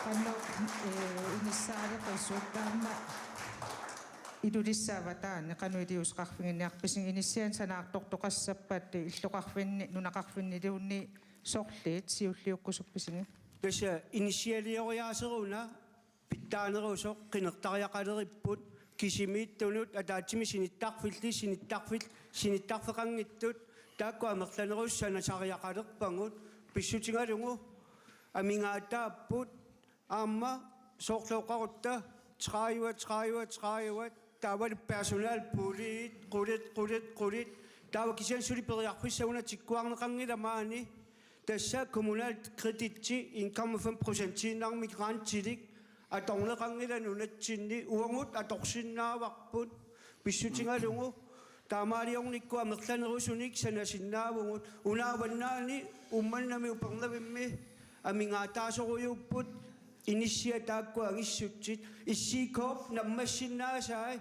Qanoq, eh, inissaaleqisut taama Ilulissat avataani qanoq iliuuseqarfiginniarpisigit, inissianik sanaartortoqassappat illoqarfinni, nunaqarfinniluunniit sorliit siulliukkusuppisigit? Tassa inissialioriaaseruna pitsaanerusoq qinertariaqaleripput kisimiittunut ataatsimik sinittarfillit, sinittarfil-, sinittarfeqanngitsut, taakku amerlanerusut sanasariaqalerpagut, pissutigalugu amigaataapput, aamma soorlu oqarutta tredive, tredive, tredive, taavalu personalpoolit qulit, qulit, qulit, taava kisianni suli periarfissaq una tikkuarneqanngilaq maani, tassa KommunalKreditsi en komma fem procentiinnarmik grantilik atorneqanngilaq nunatsinni, uagut atorsinnaavarput pissutigalugu. Taamaaliornikkut amerlanerusunik sanasinnaavugut. Una avannaani Uummannami Upernavimmi amigaataasorujuupput inissiat taakku angissutsit. S C K-p naammassinnaasaat,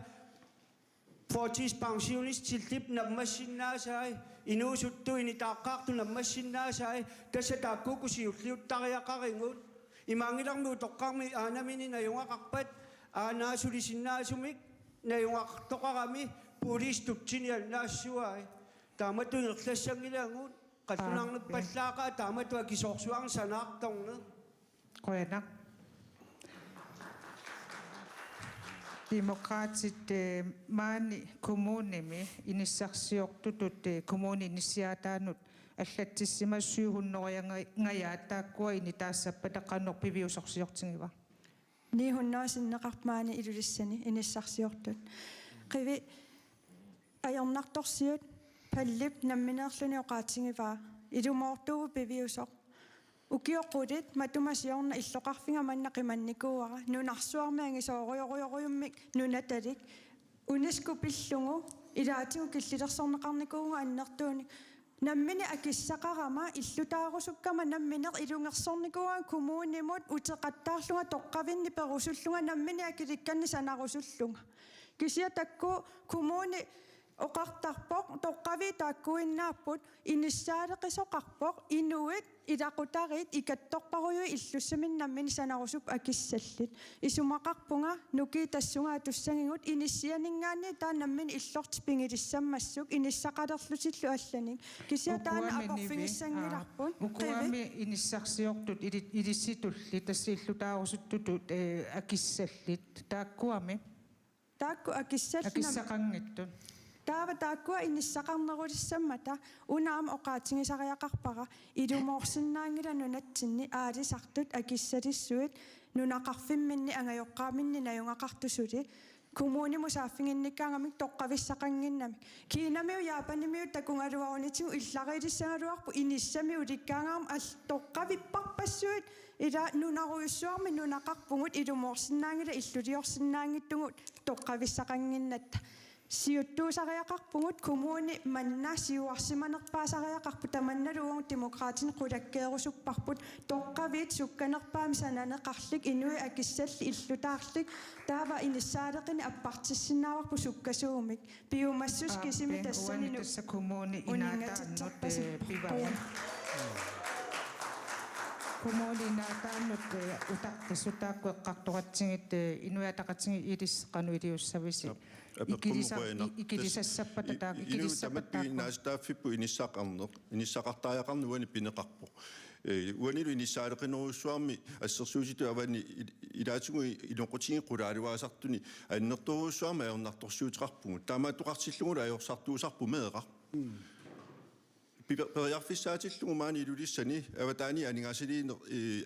førtidspensionistillip naammassinnaasaat, inuusuttut initaaqqaartut naammassinnaasaat, tassa taakkuuku siulliuttariaqarigut. Imaanngilarmi utoqqarmi aanamini najugaqarpat, aanaa sulisinnaasumik najugaqartoqarami, pooliisi tutsini annaassavai. Taamatut ingerlassanngilagut, qallunaarnerpallaaqaaq taamatut akisoorsuarnik sanaartorneq. Qujanaq. Demokraatit, eh, maani kommunimi inissarsiortutut, eh, kommunip inissiaataanut allatsissimasut syv hundrede-nga-, ngajaat, taakkua initaassappata qanoq piviusorsiortigiva? Ni hundrede sinneqarput maani Ilulissani inissarsiortut. Qivi ajornartorsiut Pallip nammineerluni oqaatigivaa: Ilumoortuuvoq piviusoq. Ukioq qulit matuma siorna illoqarfiga manna qimannikuuara, nunarsuarmi angisoorujorujorujummik nunatalik UNESCO pillugu, ilaatigut killilersorneqarnikuuvugut annertuunik. Nammineq akissaqarama, illutaarusukkama nammineq ilungersornikuuara kommunimut uteqattaarlunga toqqavinnik perusullunga nammineq akilikkannik sanarusullunga. Kisianni taakku kommuni oqartarpoq, toqqaviit taakkuinnaapput, inissaaleqisoqarpoq, inuit ilaqutariit ikattorparujuit illussaminnik nammineq sanarusupput akissallit. Isumaqarpunga nukiit tassunga atussagigut, inissianinngaanniit taanna nammineq illortik pigilissammassuk inissaqalerlutillu allanik. Kisianni taanna Ukuami nivi-, aporfigissanngilarput. Aa, ukuami Qivi. Inissarsiortut ili-, ilissitulli tassa illutaarusuttutut, eh, akissallit. Taakkuami. Taakku akissallit nam-, akissaqanngitsut. Taava taakkua inissaqarnerulissammata una aamma oqaatigisariaqarpara, ilumoorsinnaanngilaq nunatsinni aalisartut akissalissuit nunaqarfimminni angajoqqaaminni najugaqartut suli. Kommunimut saaffiginnikkaangamik toqqavissaqannginnamik. Kinamiut Japanimiut takugaluarunitigut illariilissagaluarput inissami ulikkaangaarmat al-, toqqavipparpassuit, ila nunarujussuarmik nunaqarpugut, ilumoorsinnaanngilaq illuliorsinnaanngitsugut toqqavissaqannginnatta. Siuttuusariaqarpugut, kommuni manna siuarsimanerpaasariaqarpoq, tamannalu uagut Demokraatinit qulakkeerusupparput, toqqaviit sukkanerpaamik sananeqarlik, inuit akissallit illutaarlik, taava inissaaleqineq appartissinnaavarput sukkasuumik. Piumassuseq kisimi tassani uani tassa kommuni inaataannut, eh, pivaat. Kommuni inaataannut, eh, utaqqisut taakku eqqartoratsigit, eh, Inuit Ataqatigiit ilissi qanoq iliussavisi? Apeqqummut ikilisa-, qujanaq. I-, ikilisassappata taak-, ikilissappata taakku. Inuit tamat piginnaasitaaffipput inissaqarneq, inissaqartariaqarneq uani pineqarpoq. Eh, uanilu inissaaleqinerujussuarmi assersuutitut avani il-, ilaatigut inoqutigiit qulaaluaasartuni annertoorujussuarmik ajornartorsiuteqarpugut. Taamaattoqartillugulu ajorsartuusarput meeraq. Mm. Piper-, periarfissaatillugu maani Ilulissani avataani aningaasaliineq, eh,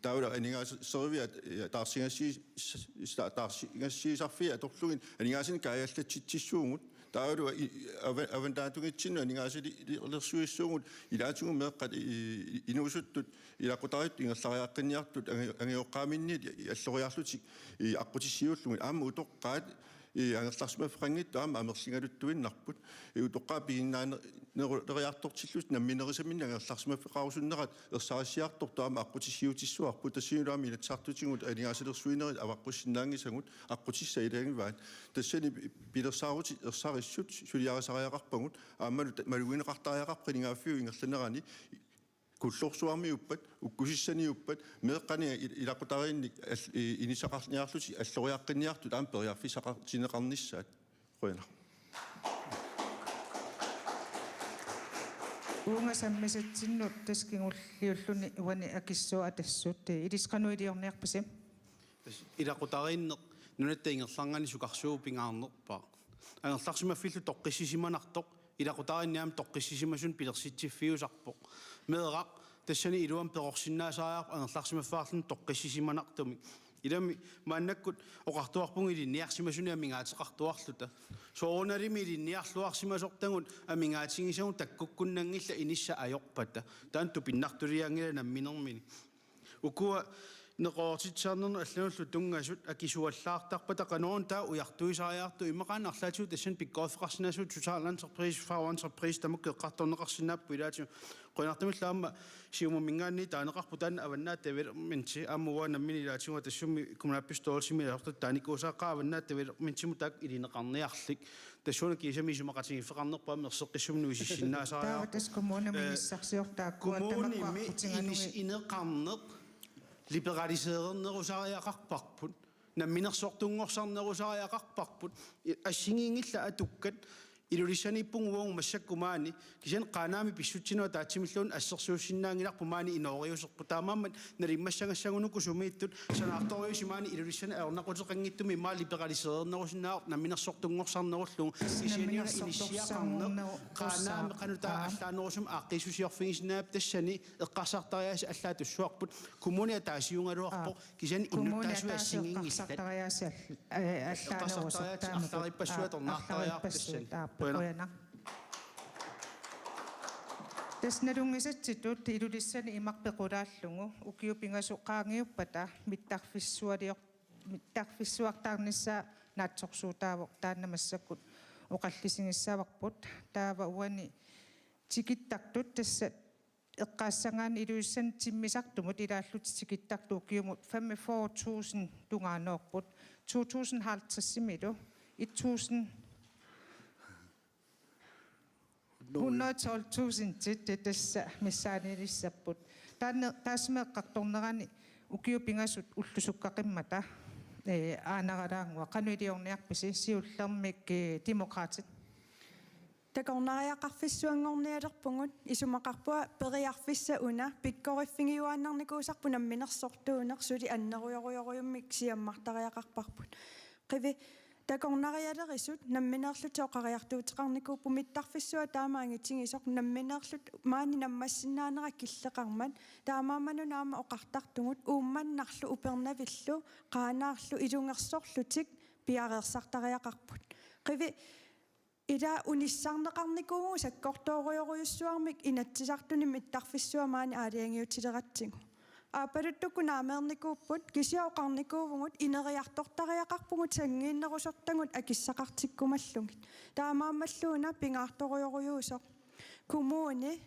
taavalu aningaaseriviat, eh, taarsigassii-, s-, s-, taarsigassiisarfiit atorlugit aningaasanik kaajallatsitsissuugut. Taavalu i-, ava-, avataaninngaanniit aningaasaliilersuissuugut ilaatigut meeqqat i-, i-, inuusuttut ilaqutariittut ingerlariaqqinniartut angi-, angajoqqaaminnit alloriarlutik i-, aqqutissiuullugit aamma utoqqaat i-, angerlarsimaffeqanngitsut aamma amerligaluttuinnarput. I-, utoqqaat piginnaane-, neru-, neriartortillutik nammineerisaminnik angerlarsimaffeqarusunnerat ersarissiartortut aamma aqqutissiuutissuarput, tassanilu aamma Inatsisartutigut aningaasalersuinerit avaqqussinnaanngisagut aqqutissat ilagivaat. Tassani pi-, pilersaarutit ersarissut suliarisariaqarpagut, aammalu ta-, malugineqartariaqarpoq qinigaaffiup ingerlanerani, kullorsuarmiuppat, ukkusissaniuppat, meeqqanit il-, ilaqutariinnik al-, i-, inissaqarniarlutik alloriaqqinniartut aamma periarfissaqartinneqarnissaat. Qujanaq. Uunga sammisatsinnut tassa kingulliulluni uani akissuup Atassut, ilissi qanoq iliorniarpisi? Tassa ilaqutariinneq nunatta ingerlanerani sukarsuup pingaarnerpaaq. Angerlarsimaffillu toqqissisimanartoq, ilaqutariinni aamma toqqissisimasunut pilersitsiffiusarpoq. Meeraq tassani iluamik perorsinnaasariaqarpoq angerlarsimaffigaarluni toqqissisimanartumik. Ilami maannakkut oqartuarpugut ilinniarsimasunik amigaateqartuarluta. Soorunalimi ilinniarluarsimasortagut amigaatigisagut takkukkunnanngillat inissat ajorpata. Taanna tupinnartuliaanngilaq namminermini. Ukua neqeroortitsisarnerni allanullu tunngasut akisuallaartarpata qanoruna taava ujartuisariaqartoq, immaqa aamma arlaatigut tassani pikkoriffeqarsinnaasut, totalentreprise, fagentreprise tamakku eqqartorneqarsinnaapput ilaatigut. Qujanartumillu aamma Siumumminngaanniit taaneqarpoq taanna Avannaata Development aamma uanga nammineq ilaatigut tassami kommunalbestyrelsimi ilaasortat taanikuusaaqqaat Avannaata Developmentimut taakku ilineqarniarlik. Tassuuna kiisami isumaqatigiiffeqarnerpaamik erseqqissumik nuisissinnaasariaqarpoq. Taava tassa kommunimi, eh, inissarsiortaakku kommunimi tamakku aqqutigalugit inis-, ineqarneq liberaliseerernerusariaqarparput. Namminersortunngorsarnerusariaqarparput. I-, assigiinngillat atukkat. Ilulissaniippugut uagut massakkut maani. Kisianni Qaanaami pissutsineq ataatsimilluunniit assersuussinnaanngilarput maani inooriuserput. Taamaammat nalimmassagassagunuku sumiittut sanaartorujuussi maani Ilulissani ajornaquteqanngitsumik immaqa liberaliseerernerusinnaavarput namminersortunngorsarnerullugu. Kisianni inissiaqarneq Qaanaami qanoq taava allaanerusumik aaqqiissusiorfigisinnaavarput, tassani eqqarsartariaasat allaat tussuarput, kommuni ataasiugaluarpoq, kisianni innuttaasut assigiinngillat. Kommuni ataaseq eqqarsartariaasat all-, eh, allaanerusoq. Eqqarsartariaasat taama arlarippassuit atornaartariaqarput tassani. Arlarippassuit, aap, qujanaq. Qujanaq. Tassa nalunngisatsitut Ilulissani imaq pequlaallugu ukiut pingasut qaangiuppata mittarfissualior-, mittarfissuartaarnissaa naatsorsuutaavoq, taanna massakkut oqallisigissavarput. Taava uani tikittartut tassa eqqaassagaanni Ilulissani timmisartumut ilaallutik tikittartut ukiumut femogfyrre tusind tungaanoorput. To tusind halvtredsimilu et tusind hundrede tolv tusindit tassa missaaniilissapput. Taanna, taassuma eqqartornerani ukiut pingasut ullut sukkaqimmata, eh, aanaralaannguaq. Qanoq iliorniarpisi siullermik, eh, Demokraatit? Takornariaqarfissuanngornialerpugut, isumaqarpunga periarfissaq una pikkoriffigiuaannarnikuusarpoq namminersortuuneq, suli annerujorujorujummik siammartariaqarparput. Qivi, takornarialerisut nammineerlutik oqariartuuteqarnikuupput, mittarfissuaq taama angitigisoq, nammineerlutik maani nammassinnaanera killeqarmat, taamaammat una aamma oqartartugut Uummannarlu Upernavillu Qaanaarlu ilungersorlutik piareersartariaqarput. Qivi, ila unissarneqarnikuuvugut sakkortoorujorujussuarmik Inatsisartuni mittarfissuaq maani aalajangiutileratsigu. Aappaluttukkut naameernikuupput, kisianni oqarnikuuvugut ineriartortariaqarpugut sanngiinnerusortagut akissaqartikkumallugit. Taamaammalluuna pingaartorujorujuusoq. Kommuni,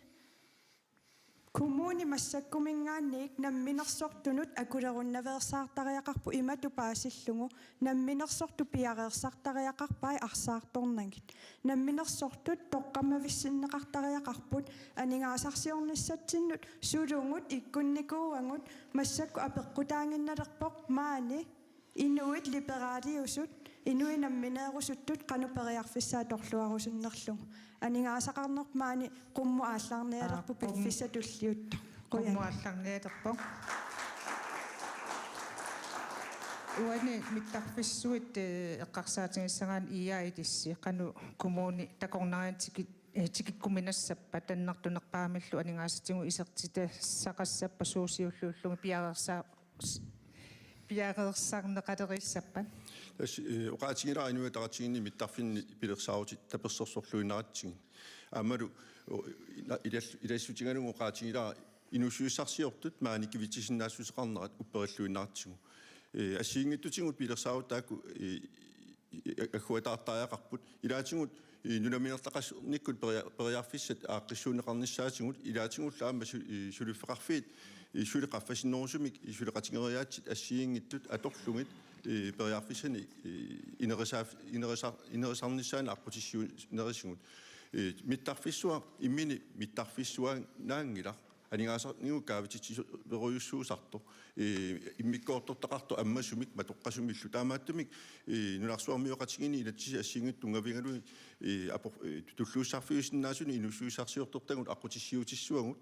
kommuni massakkuminngaanniit namminersortunut akulerunnaveersaartariaqarpoq imatut paasillugu: namminersortut piareersartariaqarpai arsaartornagit. Namminersortut toqqammavissinneqartariaqarput aningaasarsiornissatsinnut sulugut ikkunnikuuagut. Massakkut apeqqutaaginnalerpoq maani inuit liberaliusut, inuit nammineerusuttut qanoq periarfissaa atorluarusunnerlugu. Aningaasaqarneq maani qummut aallarnialerpoq. Aa, qum-, piffissaq tulliuttoq. Qujan. Qummut aallarnialerpoq. Uani mittarfissuit, eh, eqqarsaatigissagaanni I A-i ilissi qanoq kommuni takornarianik tiki-, eh, tikikkuminassappat, annertunerpaamillu aningaasatigut isertitassaqassappat suut siulliullugit piareersa-, s-, piareersarneqaleriissappat? Tassa, eh, oqaatigilaarlugu inuiaqatigiinni mittarfinni pilersaarutit tapersersorluinnaratsigit. Aammalu, o, ila-, ilal-, ilassutigalugu oqaatigilaarlugu inuussutissarsiortut maaniikkivitsisinnaassuseqarnerat upperilluinnaratsigu. Eh, assigiinngitsutigut pilersaarutit taakku, eh, i-, i-, agguataartariaqarput. Ilaatigut, eh, nunaminertaqarnikkut peria-, periarfissat aaqqissuunneqarnissaatigut, ilaatigullu aamma su-, eh, suliffeqarfiit, eh, suli qaffasinnerusumik, eh, suleqatigereeraatsit assigiinngitsut atorlugit, eh, periarfissanik, eh, inerisaaf-, inerisa-, inerisarnissaannik aqqutissiuunerisigut. Eh, mittarfissuaq immini mittarfissuaannaanngilaq. Aningaasarnigut kaavitsitsi-, verujussuusartoq. Eh, immikkoortortaqartoq ammasumik matoqqasumillu. Taamaattumik, eh, nunarsuarmioqatigiinni inatsisit assigiinngitsut tunngavigalugit, eh, apor-, eh, tulluussarfiusinnaasunik inuussutissarsiortortagut aqqutissiuutissavagut.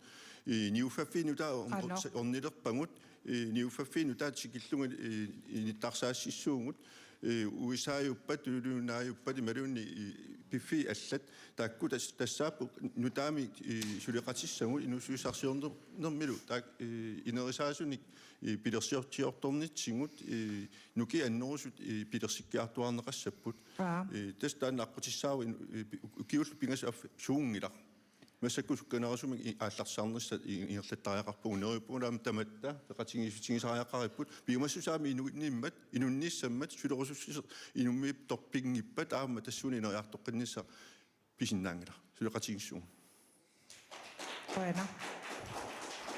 Eh, niuffaffiit nutaat or-, Qanoq. Ornilerpagut, eh, niuffaffiit nutaat tikillugit, eh, inittarsaassissuugut. Eh, U S A-juppat, Tuluit Nunaajuppat imaluunniit, eh, piffissaq allat. Taakku tas-, tassaapput nutaamik, eh, suleqatissagut inuussutissarsiornermilu. Taak-, eh, inerisaasunik, eh, pilersiortiortornitsigut, eh, nukiit annerusut, eh, pilersikkiartuaarneqassapput. Aa. Eh, tassa taanna aqqutissaavoq in-, eh, pi-, ukiullu pingasut aff-, suunngilaq. Massakkut sukkanerusumik i-, aallartisarnissaq i-, ingerlattariaqarpugut, neriuppugut aamma tamatta peqatigiissutigisariaqaripput, piumassusaami inunngimmat, inunnissammat, sulerusussuseq inummiittorpinngippat aamma tassuuna ineriartoqqinnissaq pisinnaanngilaq. Suleqatigiissuugut. Qujanaq.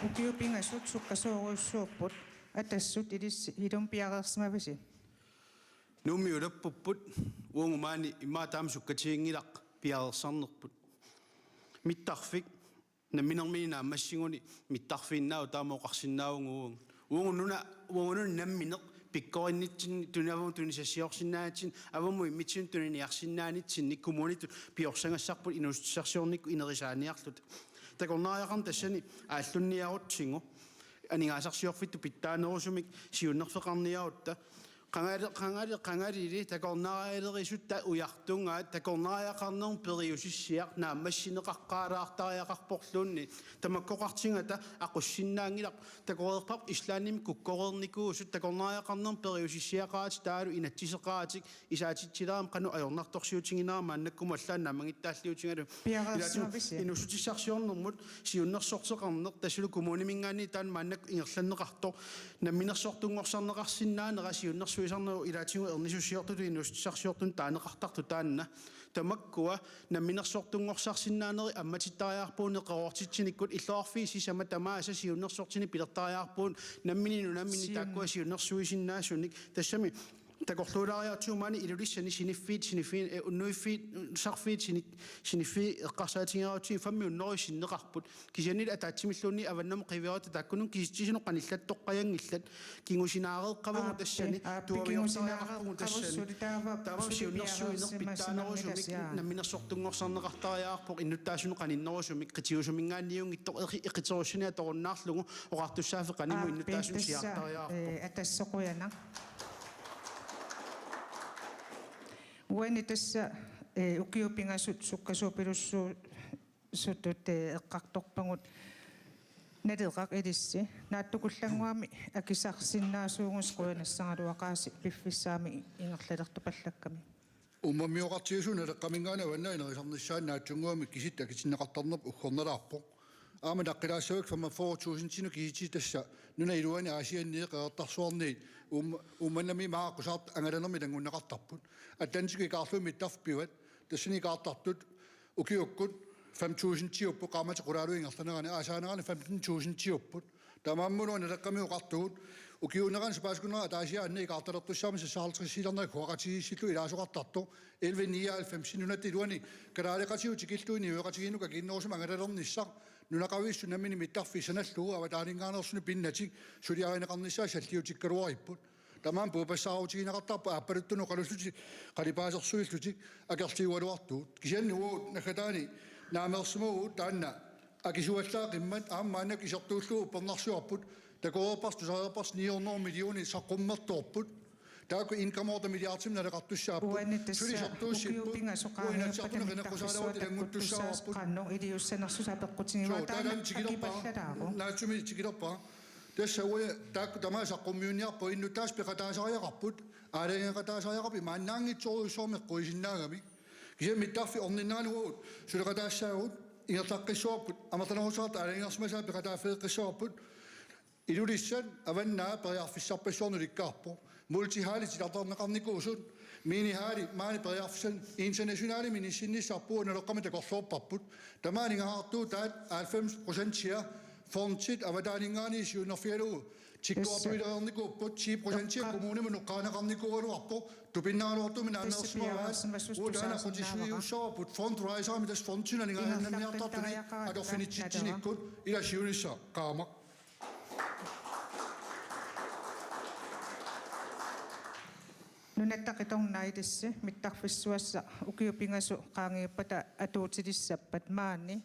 Ukiut pingasut sukkasoorujussuupput, Atassut ilissi ilumut piareersimavisi? Nuummi ulappupput, uagut maani immaqa taama sukkatiginngilaq piareersarnerput. Mittarfik namminermini naammassiguni mittarfiinnaavoq, taama oqarsinnaavugut. Uagut nuna, uagut nuna nammineq pikkorinnitsinni, tunavamut tunisassiorsinnaanitsinni, avammut immitsinnut tuniniarsinnaanitsinni kommunitut piorsagassarput inuussutissarsiornikkut inerisaaniarluta. Takornariaqarneq tassani aallunniarutsigu, aningaasarsiorfittut pitsaanerusumik siunnerfeqarniarutta. Qangali-, qangali-, qangalili takornarialerisutta ujartugaat, takornariaqarnermut periusissiaq naammassineqaqqaalaartariaqarporluunniit. Tamakkoqartigata aqussinnaanngilaq, takoreerparput Islandimi kukkoreernikuusut, takornariaqarnermut periusissiaqaratik taavalu inatsiseqaratik, isaatitsilaarami qanoq ajornartorsiutiginera maannakkumut allaat naammagittaalliutigalugu. Piareersimavisi? Ilaatigut inuussutissarsiornermut siunnersorteqarneq, tassalu kommuniminngaanniit taanna maannakkut ingerlanneqartoq, namminersortunngorsarneqarsinnaanera siunnersuisarnerup ilaatigut ernisussiortutut inuussutissarsiortunut taaneqartartoq taanna. Tamakkua namminersortunngorsarsinnaanerit ammatittariaqarpugut neqeroortitsinikkut, illoqarfiit sisamat tamaasa siunnersortinik pilertariaqarpugut nammineq nunammineq Siun- taakkua siunnersuisinnaasunik. Tassami takorluulaariartigu maani Ilulissani siniffiit, siniffiit, eh, unnuiffiit, sarfiit, sini-, siniffiit eqqarsaatigereerutsigit femhundrede sinneqarput. Kisianni ataatsimilluunniit avannamut qiviarutta taakkununnga kisitsisinut qanillattoqqajanngillat. Kingusinaareeqqavagut Aappi, tassani, aappi, tuaviortariaqarpugut kingusinaareeqqavoq tassani. Suli taava, taava suli siunnersuineq piareersimasimanngilasia. Pitsaanerusumik namminersortunngorsarneqartariaqarpoq innuttaasunut qaninnerusumik, qitiusuminngaanniunngitsoq eqi-, eqiterussanik atorunnaarlugu oqartussaaffik qanimut Aappi, innuttaasunut tassa, siaartariaqarpoq. Eh, Atassut qujanaq. Uani tassa, eh, ukiut pingasut sukkasuupilussuusutut, eh, eqqartorpagut Naleraq ilissi. Naatsukullannguami akisarsinnaasuugusi, qujanassangaluaqaasi, piffissami ingerlalertupallakkami. Uummammioqartigisoq Naleqqaminngaanniit avannaata inerisarnissaanut naatsunnguamik kisitta akitinneqartarnerput uggornalaarpoq. Aamma naqqilaassavikkut femogfyrre tusindinut kisitsisit tassa nunap iluani Aasianni Qeqertarsuarni Uum-, Uummannami Maaqqusaartut angalanermik ilanngunneqartarput. Atlantikut ikaarlugit mittarfiuat tassani ikaartartut ukiukkut fem tusindiupput, qaammatit qulaaluit ingerlaneranni, aasaanerani femten tusindiupput. Taamaammat una Naleqqami oqartugut ukiuunerani sapaatip-akunnera ataasiarnera ikaartalertussaammat seksoghalvtredsilerneq kuaqatigiissillu ilaasoqartartoq elleve nioghalvfems nunatta iluani kalaaleqatigut tikillugu niueqatigiinnerusukkut akikinnerusumik angalalernissaq nunaqavissut nammineq mittarfiit sanallugu avataaninngaanneersunik pinnatik suliarineqarnissaat salliutikkaluaripput. Tamanna puupassaarutigineqartarpoq aappaluttunut oqalullutik qalipaasersuillutik akerliugaluartugut. Kisianni uagut naggataani naameersimavugut taanna akisuallaaqimmat aamma maannakkut isertuullugu uppernarsivarput takoreerparsi tusareerparsi ni hundrede millionit saqqummertoorput. Taakku en komma otte milliardimik naleqartussaapput. Uani tassa suli isertuussipput. Ukiut pingasut qaangiuppata Inatsisartuni mittarfissuat qineqqusaaleruit takkuttussaasut ilanngutussaapput. Qanoq iliussanersutit apeqqutigivaat. Suu, taanna taanna tikilerpara. Akipallalaaruk. Naatsumik tikilerpara. Tassa uagut taakku tamaasa saqqummiunniarput innuttaasut peqataasariaqarput, aalajangeeqataasariaqarput imaannaanngitsorujussuarmik eqquisinnaagamik. Kisianni mittarfiit orninneranni uagut suleqataassaagut, ingerlaqqissavarput, amerlanerussuteqartut aalajangersimasaat peqataaffeeqqissavarput, Ilulissat Avannaata periarfissarpassuarnik ulikkaarpoq. Multihallit titartarneqarnikuusut, minihallit maani periarfissanik internationalimik inissinnissarput uagut Naleqqami takorloorparput. Tamaani ingahartuutaat halvfems procentia fondit avataaninngaanniit siunnerfigalugu tikkuartuilereernikuupput, ti procentia kommunimut nuqqaaneqarnikuugaluarpoq, tupinnaraluartumik naameersimavaat, uagut taanna qutissuiussavarput, fundraiserimik tassa fondinut aningaasannanniartartunik atorfinitsitsinikkut, ila siunissaq qaammat. Nunatta qitornai tassa mittarfissuassaq ukiut pingasut qaangiuppata atuutilissappat maani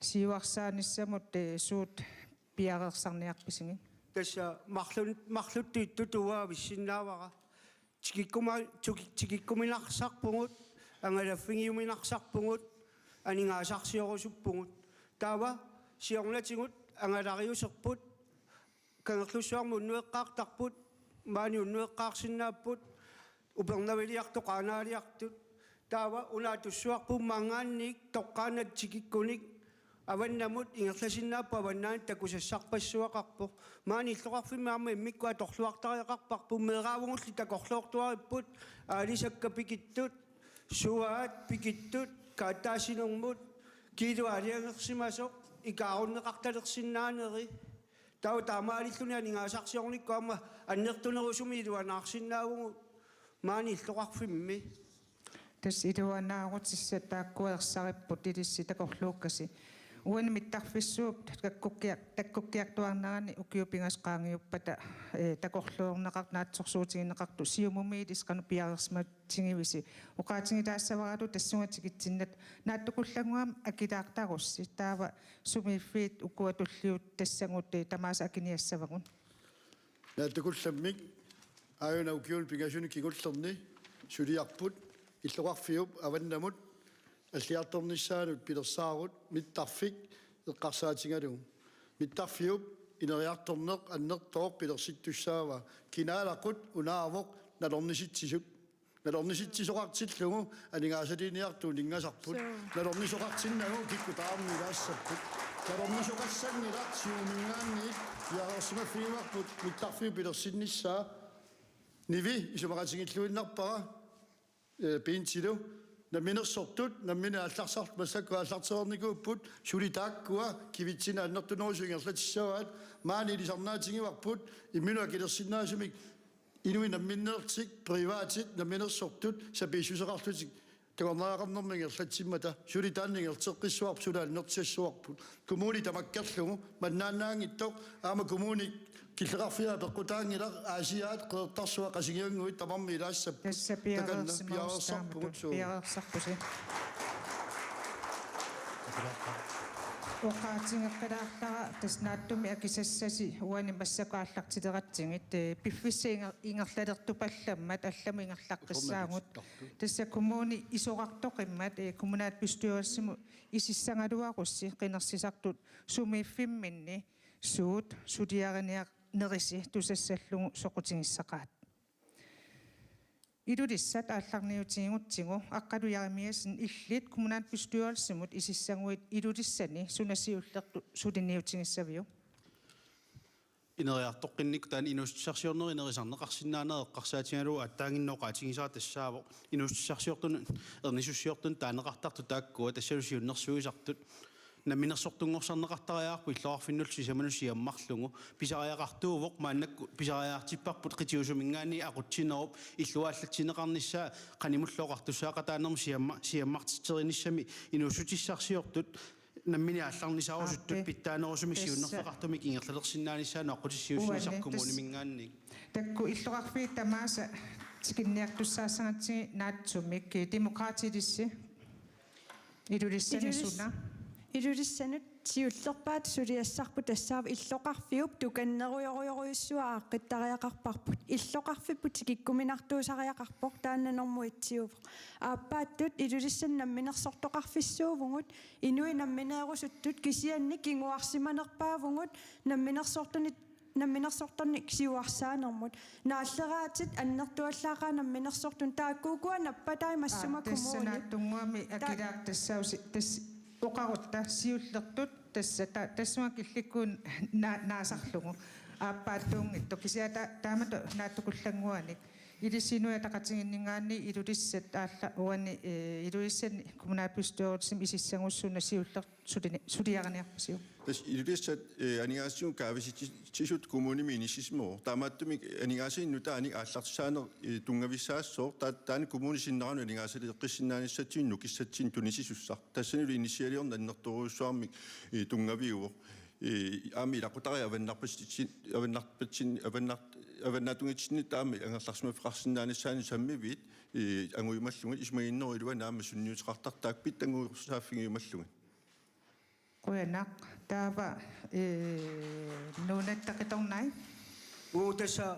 siuarsaanissamut, eh, suut piareersarniarpisigit? Tassa marlun-, marluttut ittutut uanga avissinnaavara. Tikikkuma-, tuki-, tikikkuminarsarpugut, angalaffigiuminarsarpugut, aningaasarsiorusuppugut. Taava siornatigut angalariuserput, Kangerlussuarmi unnueqqaartarput, maani unnueqqaarsinnaapput, Upernaviliartut, Qaanaaliartut. Taava una atussuarput maanngaanniit toqqaannaq tikikkunik avannamut ingerlasinnaapput, avannaani takusassarpassuaqarpoq. Maani illoqarfimmi aamma immikkut atorluartariaqarparput, meeraavugulli takorloortuaripput, aalisakkat pikittut, suaat pikittut, kaataassinermut, kiilu aalajangersimasoq, ikaarunneqartalersinnaaneri. Taava taamaalilluni aningaasarsiornikkut aamma annertunerusumik iluanaarsinnaavugut maani illoqarfimmi. Tassa iluanaarutissat taakkua ersaripput ilissi takorluukkasi. Uani mittarfissuup takkukkiar-, takkukkiartuaarnerani ukiut pingasut qaangiuppata, eh, takorloorneqartut naatsorsuutigineqartut Siumumiit ilissi qanoq piareersimatsigivisi? Oqaatigilaassavaralu tassunga tikitsinnata, naatsukullaannguamik akilaartarussi, taava sumiiffiit ukua tulliutassagut, eh, tamaasa akiniassavagut. Naatsukullammik aajuna ukiuni pingasuni kingullerni suliarput illoqarfiup avannamut alliartornissaanut pilersaarut mittarfik eqqarsaatigalugu. Mittarfiup ineriartorneq annertooq pilersittussaavaa. Kinaalaqut unaavoq nalornisitsisut. Nalornisitsisoqartillugu aningaasaliiniartut uninngasarput. Suu. Nalornisoqartinnagu kikkut tamarmik ilaassapput. Nalornisoqassanngilaq Siumuminngaanniit piareersimaffigivarput mittarfiup pilersinnissaa. Nivi isumaqatigiilluinnarpara, eh, Bentilu. Namminersortut, nammineq aallarsar-, massakkut aallartereernikuupput, suli taakkua kivitsinnut annertunerusut ingerlatissavaat, maani ilisarnaatigivarput, imminut akilersinnaasumik, inuit namminneerlutik, privatit, namminersortut, sapiissuseqarlutik, takornariaqarnermik ingerlatsimmata, suli taanna ingerlateqqissavarput, suli annertusassavarput. Kommuni tamakkerlugu, mannaannaanngitsoq, aamma kommuni killeqarfiga peqqutaanngilaq, Aasiaat, Qeqertarsuaq, Qasigiannguit tamarmik ilaassapput. Tassa takanna piareersimarussaammata piareersarpugut, suu. Piareersarpusi. Oqaatigeqqilaartara tassa naatsumik akisassasi uani massakkut aallartileratsigit, eh, piffissaq inger-, ingerlalertupallammat allamut ingerlaqqissaagut. Tassa kommuni isorartoqimmat, eh, kommunalbestyrelsimut isissagaluarussi qinersisartut sumiiffimminni suut suliariniarnerisi tusassallugu soqutigissaqaat. Ilulissat aallarniutigigutsigu Aqqalu Jerimiassen, illit kommunalbestyrelsimut isissaguit Ilulissani suna siullertut suliniutigissaviuk? Ineriartoqqinnikkut taanna inuussutissarsiornerit nerisarneqarsinnaanerat eqqarsaatigalugu aatsaannguaq oqaatigisara tassaavoq inuussutissarsiortunut ernisussiortunut taaneqartartut taakkua tassalu siunnersuisartut namminersortunngorsarneqartariaqarput illoqarfinnullu sisamanut siammarlugu. Pisariaqartuuvoq, maannakkut pisariaqartipparput qitiusuminngaanniit aqutsinerup illuallatsinneqarnissaa qanimullu oqartussaaqataanermut siamma-, siammartitsereernissami inuussutissarsiortut nammineq aallarnisaarusuttut Aappi. pitsaanerusumik Tassa. siunnerfeqartumik ingerlalersinnaanissaanut aqqutissiuussinisarput Uani, tassa. kommuniminngaanniit. Taakku illoqarfiit tamaasa tikinniartussaassagatsigit naatsumik, Demokraatit ilissi. Ilulissani Ilulissani suna. Ilulissanut siullerpaatut suliassarput tassaavoq illoqarfiup tukannerujorujorujussuaq aaqqittariaqarparput. Illoqarfipput tikikkuminartuusariaqarpoq, taanna normu etsiuvoq. Aappaattut Ilulissani namminersortoqarfissuuvugut, inuit nammineerusuttut, kisianni kinguarsimanerpaavugut namminersortunit namminersortarnik siuarsaanermut. Naalleraatit annertuallaaqaat namminersortut, taakkuukua nappatai massuma Aa, tassa kommunit. naatsunnguamik Ta- akilaaq tassausi-, tas-, oqarutta siullertut tassa ta-, tassunga killikkut na-, naasarlugu. Aappaattuunngitsoq. Kisianni ta-, taamatut naatsukullannguanik. Ilissi Inuit Ataqatigiinninngaanniit Ilulissat aalla uani, eh, Ilulissani kommunalbestyrelsimi isissaguit suna siullertut sulini-, suliariniarpisiuk? Tassa Ilulissat, eh, aningaasatigut kaavitsitsisut kommunimi inissisimavoq. Taamaattumik aningaasanik nutaanik aallartissaaneq, eh, tunngavissaassaaq. Ta-, taanna kommuni sinneranut aningaasaleeqqissinnaanissatsinnik nukissatsinnut tunisisussaq. Tassanilu inissialiorneq annertoorujussuarmik, eh, tunngaviuvoq. Eh, aamma ilaqutariit avannarpasitsin-, avannarpatsin-, avannar-, avannaatunngitsinni taama angerlarsimaffeqarsinnaanissaanut sammiviit, eh, angujumallugit, isumaginnerup iluani aamma sunniuteqartartut taakku pitsannguusaaffigiumallugit. Qujanaq. Taava, eh, Nunatta Qitornai. Uu, tassa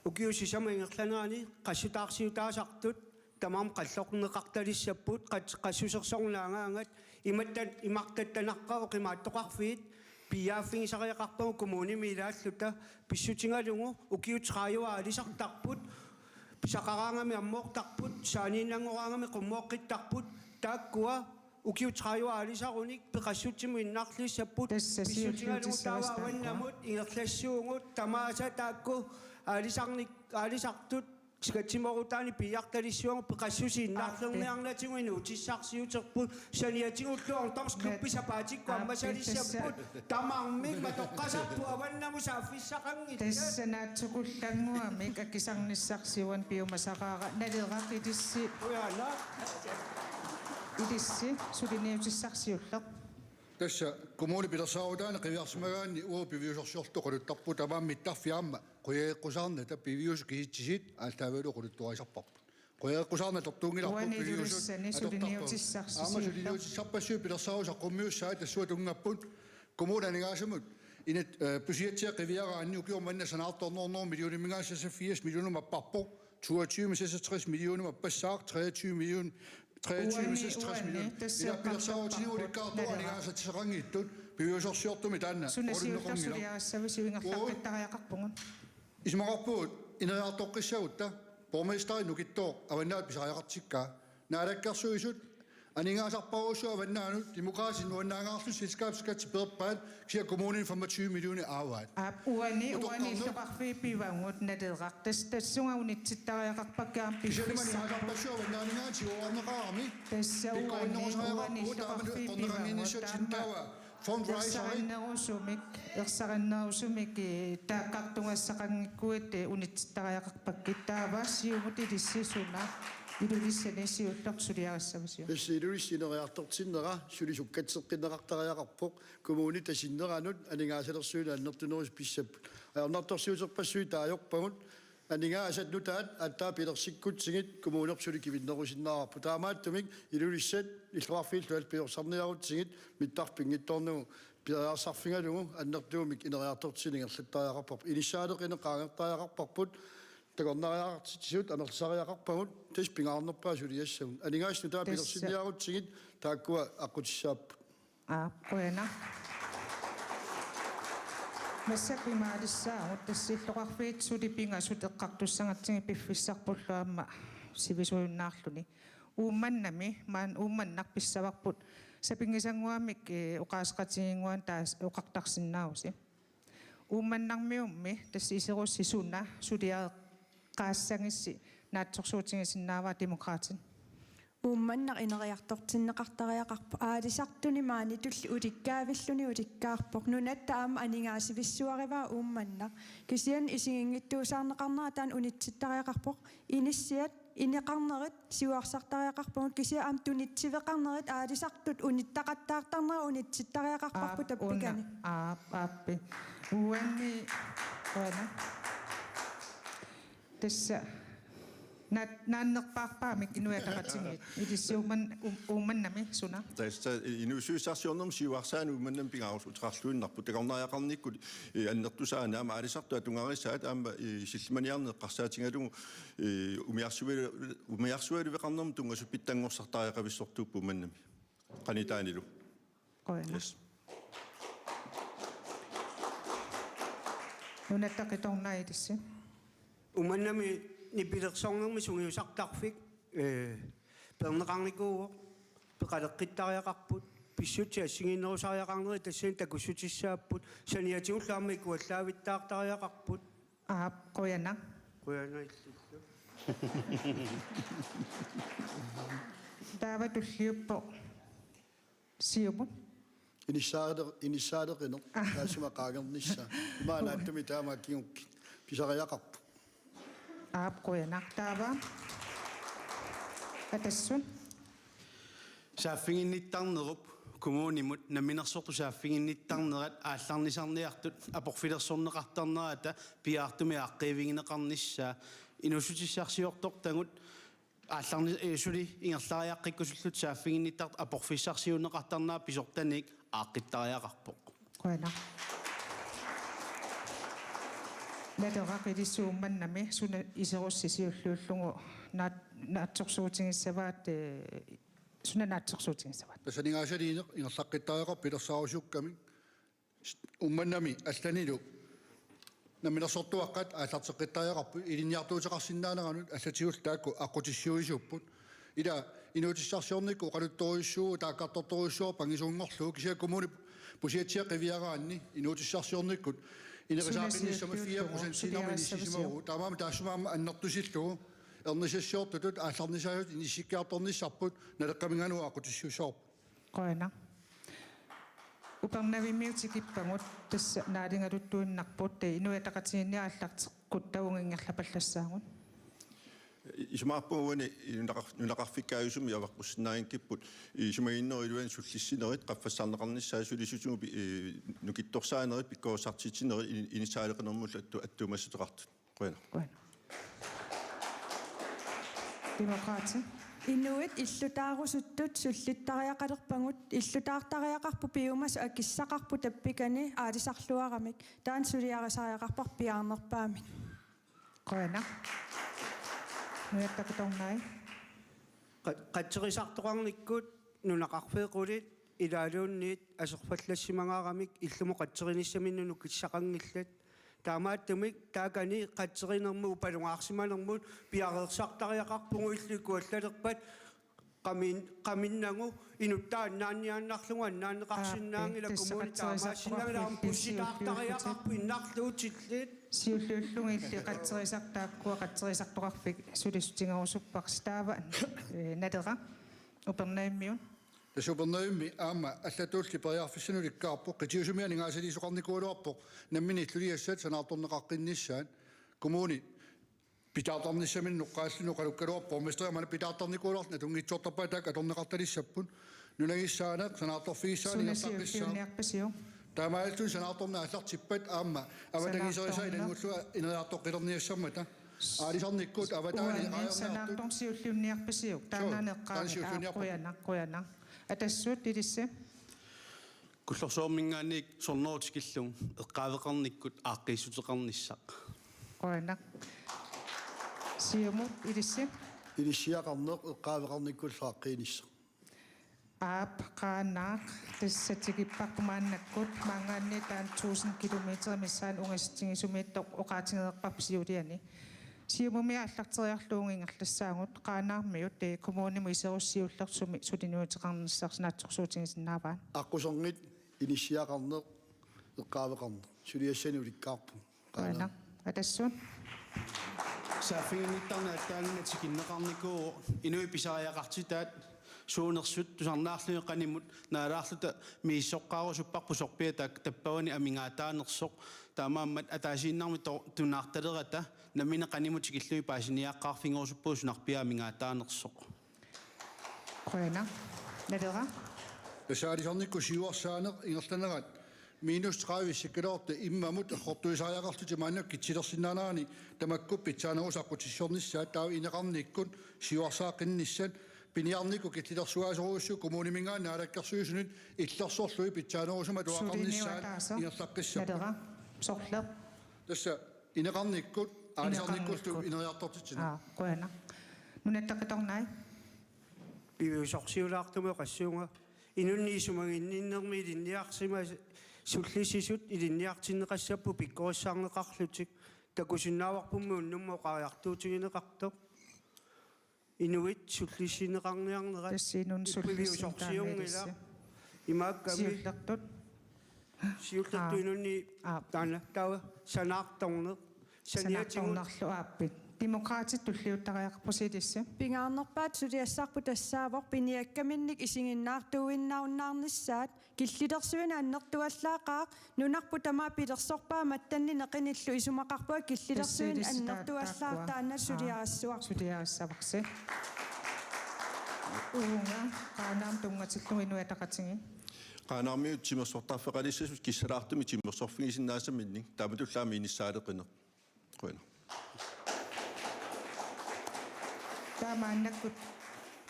ukiut sisamat ingerlaneranni qassutaarsiutaasartut tamarmik qalloorneqartalissapput, qas-, qassusersornaagaangat, imattan-, imartattanarpavut oqimaattoqarfiit, piiaaffigisariaqarpagut kommunimi ilaalluta, pissutigalugu ukiut tredive aalisartarput, pisaqaraangami ammoortarput, saaniinnanngoraangami qummooqqittarput, taakkua ukiut tredive aalisarunik peqassutsimut innarlissapput, Tassa pissutigalugu taava siulliutissavasi taakkua. avannamut ingerlassuugut, tamaasa taakku aalisarnik-, aalisartut skatimoorutaanik piiartalissuagut, peqassuseq Aappi. innarlerniarnatigut inuutissarsiuterput, saniatigullu ungdomsklubbi Met-, sapaatikkut Aappi, ammasalissapput, tassa. tamarmik matoqqasarput avannamut saaffissaqanngillat. Tassa naatsukullannguamik akisarnissarsiuan piumasaqaara. Naleraq ilissi. Qujanaq. Ilissi suliniutissarsiulleq. Tassa kommuni pilersaarutaani qiviarsimagaanni uagut piviusorsiorluta oqaluttarpugut, tamanna mittarfik aamma qujageqqusaarnata piviusut kisitsisit aallaavigalugu oqaluttuarisarparput. Qujageqqusaarnata atortuunngilarput Uani piviusut Ilulissani atortarpagut. Suliniutissarsiorluta. Aamma suliniutissarpassuit pilersaarutit saqqummiussaat tassunga tunngapput: Kommunip aningaasanut inat-, eh, budgettia qiviaraanni ukioq manna sanaartorneq hundrede millioniminngaanniit seksogfirs millionimut apparpoq, toogtyve seksogtres millionimut appassaaq, treogtyve million, treogtyve Uani, seksogtres uani, million. tassa Ila pilersaarutini eqqartorparput ulikkaartoq nalera. aningaasatsiaqanngitsut piviusorsiortumik taanna Suna siulleq oqalunneqanngilaq. suliarissavisiuk, ingerlaqqittariaqarpugut. Isumaqarpugut ineriartoqqissagutta, borgmesteri nukittooq Avannaata pisariaqartikkaa. Naalakkersuisut aningaasarpassuit Avannaanut, Demokraatit nuannaangaarlutik selskabsskattit peerpaat, kisianni kommunini femogtyve millioner aavaat. Aap, uani, uani Utoqqarneq illoqarfiit pivagut, Naleraq. Tassa tassunga unitsittariaqarpakka aamma Kisianni piffissarput. aningaasarpassuit Avannaanit tigoorinneqarami. Tassa uani, uani Pikkorinnerusariaqarpugut, taamani illoqarfiit pivagut, illoqarfiit taama pivagut. Fundraiseri. Ersarinnerusumik, ersarinnerusumik, eh, taakkartugassaqanngikkuit, eh, unitsittariaqarpakkit. Taava siumut ilissi suna Ilulissani siulleq suliarissavisiuk? Tassa Ilulissat ineriartortinnera suli sukkatseqqinneqartariaqarpoq, kommunita sinneranut aningaasalersuineq annertunerusumik pissapput. Ajornartorsiuterpassuit taagorpagut, aningaasat nutaat aatsaat pilersikkutsigit kommunerput suli kivinnerusinnaavarput. Taamaattumik Ilulissat illoqarfiillu allat piorsarniarutsigit mittarfik pinngitsoornagu periarsarfigalugu annertuumik ineriartortitsineq ingerlattariaqarparput. Inissaaleqineq qaangertariaqarparput. Takornariaqartitsisut amerlisariaqarpagut, tassa pingaarnerpaaq suliassagut. Aningaasat nutaat Tassa. pilersinniarutsigit taakkua aqqutissaapput. Aap, qujanaq. Massakkut imaalissaagut, tassa illoqarfiit suli pingasut eqqartussagatsigit piffissarpullu aamma sivisuujunnaarluni. Uummannami, maani Uummannaq pissavarput, sapinngisannguamik, eh, oqaaseqatigiinnguanik taas-, oqartarsinnaavusi. Uummannarmiummi tassa iserussi suna suliareqqaassagissi naatsorsuutigisinnaavaa Demokraatit? Uummannaq ineriartortinneqartariaqarpoq, aalisartuni maanitulli ulikkaavilluni ulikkaarpoq. Nunatta aamma aningaasivissuarivaa Uummannaq. Kisianni isiginngitsuusaarneqarnera taanna unitsittariaqarpoq. Inissiat, ineqarnerit siuarsartariaqarpagut, kisianni aamma tunitsiveqarnerit aalisartut unittaqattaartarnerat unitsittariaqarparput. Aap, tappikani. Una, aap, aappi. Uani, uani. Tassa naat-, naannerpaarpaamik Inuit Ataqatigiit. Ilissi Uumman-, Uum-, Uummannami suna? Tassa inuussutissarsiornermi siuarsaaneq Uummannami pingaaruteqarluinnarpoq. Takornariaqarnikkut, eh, annertusaannaat aamma aalisartut atugarisaat aamma, eh, sillimaniarneq eqqarsaatigalugu, eh, umiarsuali-, umiarsualiveqarnermut tunngasut pitsanngorsartariaqavissortuupput Uummannami. Qanitaanilu. Qujanaq. Yes. Nunatta Qitornai, ilissi. Uummannami nipilersornermi sungiusartarfik, eh, peerneqarnikuuvoq, peqaleqqittariaqarput, pissutsit assigiinnerusariaqarnerit tassani takussutissaapput, saniatigullu aamma ikuallaavittaartariaqarput. Aap, qujanaq. Qujanaq illillu. Taava tulliuppoq Siumut. Inissaale-, inissaaleqineq. Ah. Taassuma qaangernissaa. Ima naatsumik taama kingukkit pisariaqarpoq. Aap, qujanaq. Taava Atassut. Saaffiginnittarnerup kommunimut namminersortut saaffiginnittarnerat aallarnisarniartut aporfilersorneqartarnerata piaartumik aaqqiivigineqarnissaa, inuussutissarsiortortagut aallarni-, eh, suli ingerlariaqqikkusullutik saaffiginnittartut aporfissarsiuunneqartarnerat pisortanit aaqqittariaqarpoq. Qujanaq. Naleraq, ilissi Uummannami suna iserussi siulliullugu naat-, naatsorsuutigissavaat, eh, suna naatsorsuutigissavaat? Tassa aningaasaliineq ingerlaqqittariaqarpoq pilersaarusiukkamik. Uummannami allanilu namminersortuaqqat aallarteqqittariaqarput ilinniartuuteqarsinnaaneranut, allatigullu taakku aqqutissiuisuupput. Ila inuutissarsiornikkut oqaluttorujussuuvoq, taakkartortorujussuuvoq pangisuunngorlugu, kisianni kommunip budgettia qiviaraanni inuutissarsiornikkut ineriartornissamut fire procentiinnarmik inissisimavugut. Taamaammat taassuma aamma annertusillugu ernisassiortutut aallarnisaasutut inissikkiartornissarput Naleqqaminngaanniit aqqutissiuussavarput. Qujanaq. Upernavimmiut tikippagut, tassa naaligaluttuinnarput, eh, Inuit Ataqatigiinni aallarteqquttagut ingerlapallassaagut. Isumaqarpunga uani nunaqar-, nunaqarfikkaajusumik avaqqussinnaanngikkipput, isumaginnerup iluani sullissinerit, qaffassarneqarnissaat, sulisutigut pi-, eh, nukittorsaanerit, pikkorissartitsinerit, in-, inissaaleqinermullu attu-, attuumassuteqartut. Qujanaq. Qujanaq. Demokraatit. Inuit illutaarusuttut sullittariaqalerpagut, illutaartariaqarput piumasut akissaqarput tappikani aalisarluaramik. Taanna suliarisariaqarparput piaarnerpaamik. Qujanaq. Nunatta Qitornai. Qa-, qatserisartoqarnikkut nunaqarfeeqqullit ilaaluunniit aserfallassimagaaramik illumut qatserisarnissaminnut nukissaqanngillat. Taamaattumik taakani qatserinermut upalungaarsimanermut piareersartariaqarpugut, illit ikuallalerpat qamin-, qaminnagu inuttaannaanniaannarlugu annaanneqarsinnaanngilaq. Aap, tassa kommuni qatserisaartoqarfik taamaassinnaanngilaq, illit aamma pussitaartariaqarput siulliullutit. Innarluutillit. Siulliullugilli qatserisartaakku, qatserisartoqarfik sulissutigerusupparsi. Taava, eh, Naleraq, Upernavimmiut. Tassa Upernavimmi aamma allatulli periarfissanik ulikkaarpoq, qitiusumik aningaasaliisoqarnikuugaluarpoq nammineq illuliassat sanaartorneqaqqinnissaat. Kommuni pitaartarnissaminnut oqaalluni oqalukkaluarpoq, borgmesteri aamma pitaartarnikuugaluarlugu, atunngitsoortarpaat taakku atorneqartalissapput. Nunagissaaneq sanaartorfigissaaneq ingerlaqqissaaq. Suna siulliunniarpisiuk? Taamaalilluni sanaartorneq aallartippat aamma avatangiiserisai sanaartorneq ilanngullugit ineriartoqqilerniassammata. Aalisarnikkut avataani. Uani, qajarniartut. Sanaartorneq siulliunniarpisiuk? Suu, taanna eqqaani, taanna siulliunniarput. Aap, qujanaq, qujanaq. Atassut, ilissi. Kullorsuarminngaanniit sornerup tikillugu eqqaaveqarnikkut aaqqiissuteqarnissaq. Qujanaq. Siumut, ilissi. Inissiaqarneq eqqaaveqarnikkullu aaqqiinissaq. Aap, qaanaaq, tassa tikipparput maannakkut, maanngaanniit taanna tusind kilometer missaani ungasissutigisumiittoq oqaatigereerparput siuliani. Siumumi aallarteriarlugu ingerlassaagut, Qaanaarmiut, eh, kommunimut iserussut siullersumi suliniuteqarnissarsi naatsorsuutigisinnaavaat. Aqquserngit inissiaqarneq eqqaaveqarneq. Suliassani ulikkaarpoq. Qujanaq. Atassuut. Saaffiginnittarneq aatsaannguaq tikinneqarnikuuvoq, inuit pisariaqartitaat suunersut tusarnaarlugit qanimut naalaarluta misissoqqaarusupparput sorpiaq taak-, tappavani amigaataanersoq. Taamaammat ataasiinnarmik to-, tunaartalerata nammineq qanimut tikillugit paasiniaaqqaarfigerusuppugut sunarpiaq amigaataanersoq. Qujanaq. Naleraq. Tassa aalisarnikkut siuarsaaneq ingerlanerat minus tredive sikkiloorti immamut errortuisariaqarlutik maannakkut kitsilersinnaanerani tamakku pitsaanerusat aqqutissiornissaat, taava ineqarnikkut siuarsaaqqinnissaat piniarnikkut killilersuaasorujussuit kommuniminngaanniit naalakkersuisunit illersorlugit pitsaanerusumik atuaqarnissaat. Suliniuteqarnissaat ingerlaqqissaaq. Naleraq. Sorleq. Tassa ineqarnikkut aalisarnikkullu. Ineqarnikkut. Ineriartortitsineq. Aa, qujanaq. Nunatta Qitornai. Piviusorsiulaartumik oqassuunga. Inunnik isumaginninnermi ilinniarsimasut sullissisut ilinniartinneqassapput pikkorissarneqarlutik. Takusinnaavarpummi unnummut oqariartuutigineqartoq. Inuit sullissineqarniarnerat. Tassa inunnut sullissineq taanna piviusorsiunngilaq ilissi. Imaakkami. Siullertut. Siullertut. Aa. Inunnik. Aa. Taanna taava sanaartorneq. Saniatigut. Sanaartornerlu aappit. Demokraatit tulliuttariaqarpusi ilissi. Pingaarnerpaatut suliassarput tassaavoq piniakkaminnik isiginnaartuinnarunnaarnissaat, killilersuineq annertuallaaqaaq, nunarput tamaat pilersorpaa mattanni neqinillu isumaqarpunga killilersuineq. Tassa ilissi taakkuupput. Annertuallaaq taanna. Aa, suliarissuaq. Suliarissavarsi. Uunga, Qaanaarmi tunngatillugu Inuit Ataqatigiit. Qaanaarmiut timersortarfeqalissasut kissalaartumik timersorfigisinnaasaminnik, taamatullu aamma inissaaleqineq. Qujanaq. Taava maannakkut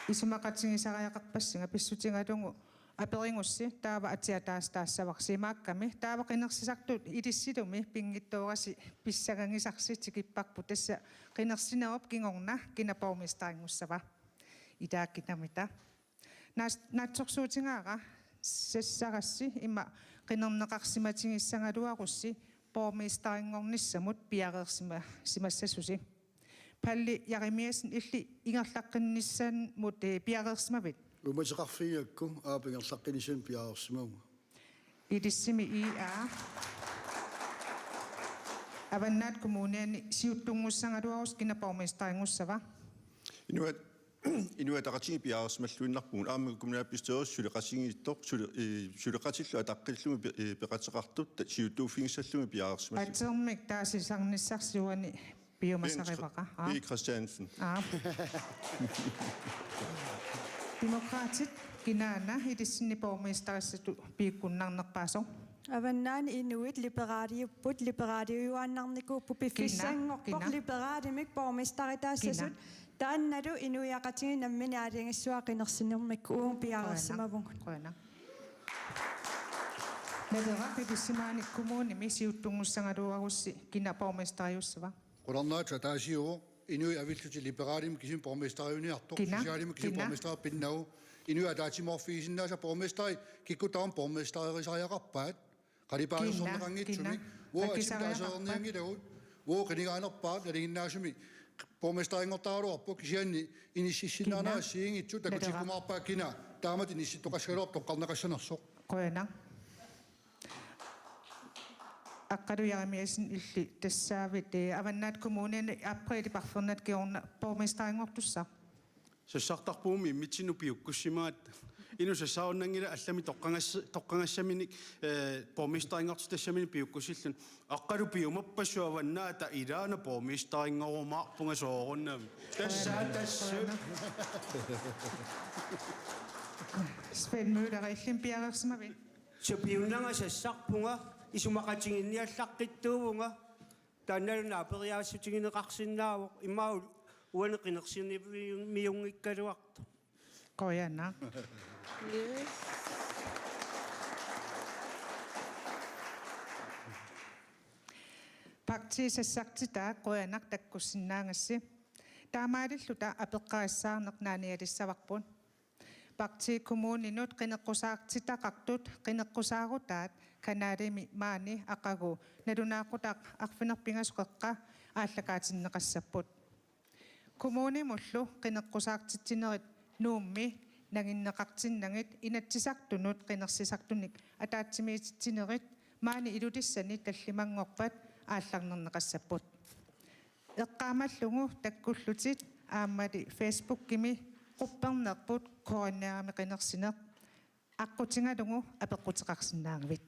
isumaqatigisariaqarpassinga, pissutigalugu aperigussi taava atia taas-, taassavarsi imaakkami. Taava qinersisartut ilissilumi pinngitsoorasi pissangagisarsi tikipparput, tassa qinersinerup kingorna kina borgmesterinngussaava. Ilaa kinamita. Naas-, naatsorsuutigaara sassarassi ima qinerneqarsimatigissagaluarussi borgmesterinngornissamut piareersima-, simassasusi. Palle Jerimiassen, illit ingerlaqqinnissamut, eh, piareersimavit? Uummateqarfigigakku aap ingerlaqqinnissamut piareersimavunga. Ilissimi I A. Avannaata Kommuniani siuttunngussagaluarussi kina borgmesterinngussaava? Inuit, Inuit Ataqatigiit piareersimalluinnarpugut, aamma kommunalbestyrelsip suleqatigiittoq, sule-, eh, suleqatillu ataqqillumi pe-, eh, peqateqartut ta-, siuttuuffigissallugit piareersimallutik. Atermik taasisarnissarsi uani piumasarivara. Aa. P. Christiansen. Aa. Demokraatit kinaana ilissinni borgmesterissatut piukkunnarnerpaasoq? Avannaani inuit liberaliupput, liberaliujuaannarnikuupput, kina, piffissanngorpoq kina. Liberalimik borgmesteritaassasut. Kina. Taannalu inuiaqatigiit namminneq aalajangissuaq qinersinermik uunga piareersimavugut. Qujanaq. Qujanaq. Naleraq, ilissimaani kommunimi siuttunngussagaluarussi kina borgmesteriussaava? Qularnaatsut ataasiuvoq, inuit avillutik Liberalimut kisimi borgmesteriuniartoq, kina, Socialimut kisimi, kina, borgmesteri pinnagu, inuit ataatsimoorfigisinnaasat borgmesteri, kikkut tamarmik borgmesterisariaqarpaat, qalipaasersorneqanngitsumik, kina, kina, uagut atisariaqarpaat. Atisaasereernianngilagut, uagut qinigaanerpaaq nalinginnaasumik borgmesterinngortaraluarpoq, kisianni inississinnaanerat, kina, assigiinngitsut, naleraq, takutikkumaarpaat kina, taamatut inissittoqassagaluarpoq toqqarneqassanersoq. Qujanaq. Aqqalu Jerimiassen, illit tassaavit, eh, Avannaata Kommuniani aprilip arfernata kingorna borgmesterinngortussaq? Sassartarpugut immitsinnut piukkussimagatta. Inuk sassarunnanngilaq, allamik toqqagas-, toqqagassaminik, eh, borgmesterinngortitassaminik piukkussilluni. Aqqalu piumappassuit Avannaata, ilaana borgmesterinngorumaarumaarpunga soorunami. Tassa, tassa. Svend Møller, illimmi piareersimavit? Tassa, piunnanga sassarpunga, isumaqatiginniallaqqittuuvunga, taannalu naaperiaassutigineqarsinnaavoq, immaqa uani qinersinimiunngikkaluartoq. Qujanaq. Yes. Partiit sassartitaat, qujanaq takkussinnaagassi. Taamaalilluta apeqqarissaarneq naanialissavarput. Partiit kommuninut qineqqusaartitaqartut qineqqusaarutaat kanalimi maani aqagu nalunaaqutaq arfineq-pingasut qeqqa aallakaatinneqassapput. Kommunimullu qineqqusaartitsinerit Nuummi nanginneqartinnagit Inatsisartunut qinersisartunik ataatsimiititsinerit maani Ilulissani tallimanngorpat aallarnerneqassapput. Eqqaamallugu takkullutit aammali Facebookimi quppernerput K N R-imi qinersineq aqqutigalugu apeqquteqarsinnaagavit.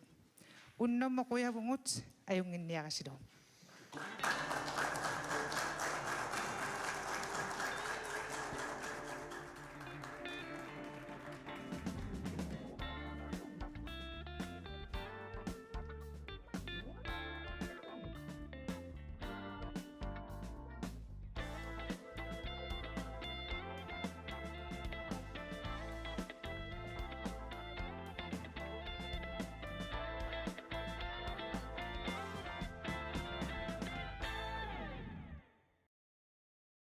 Unnummut qujavugut, ajunnginniarisilu.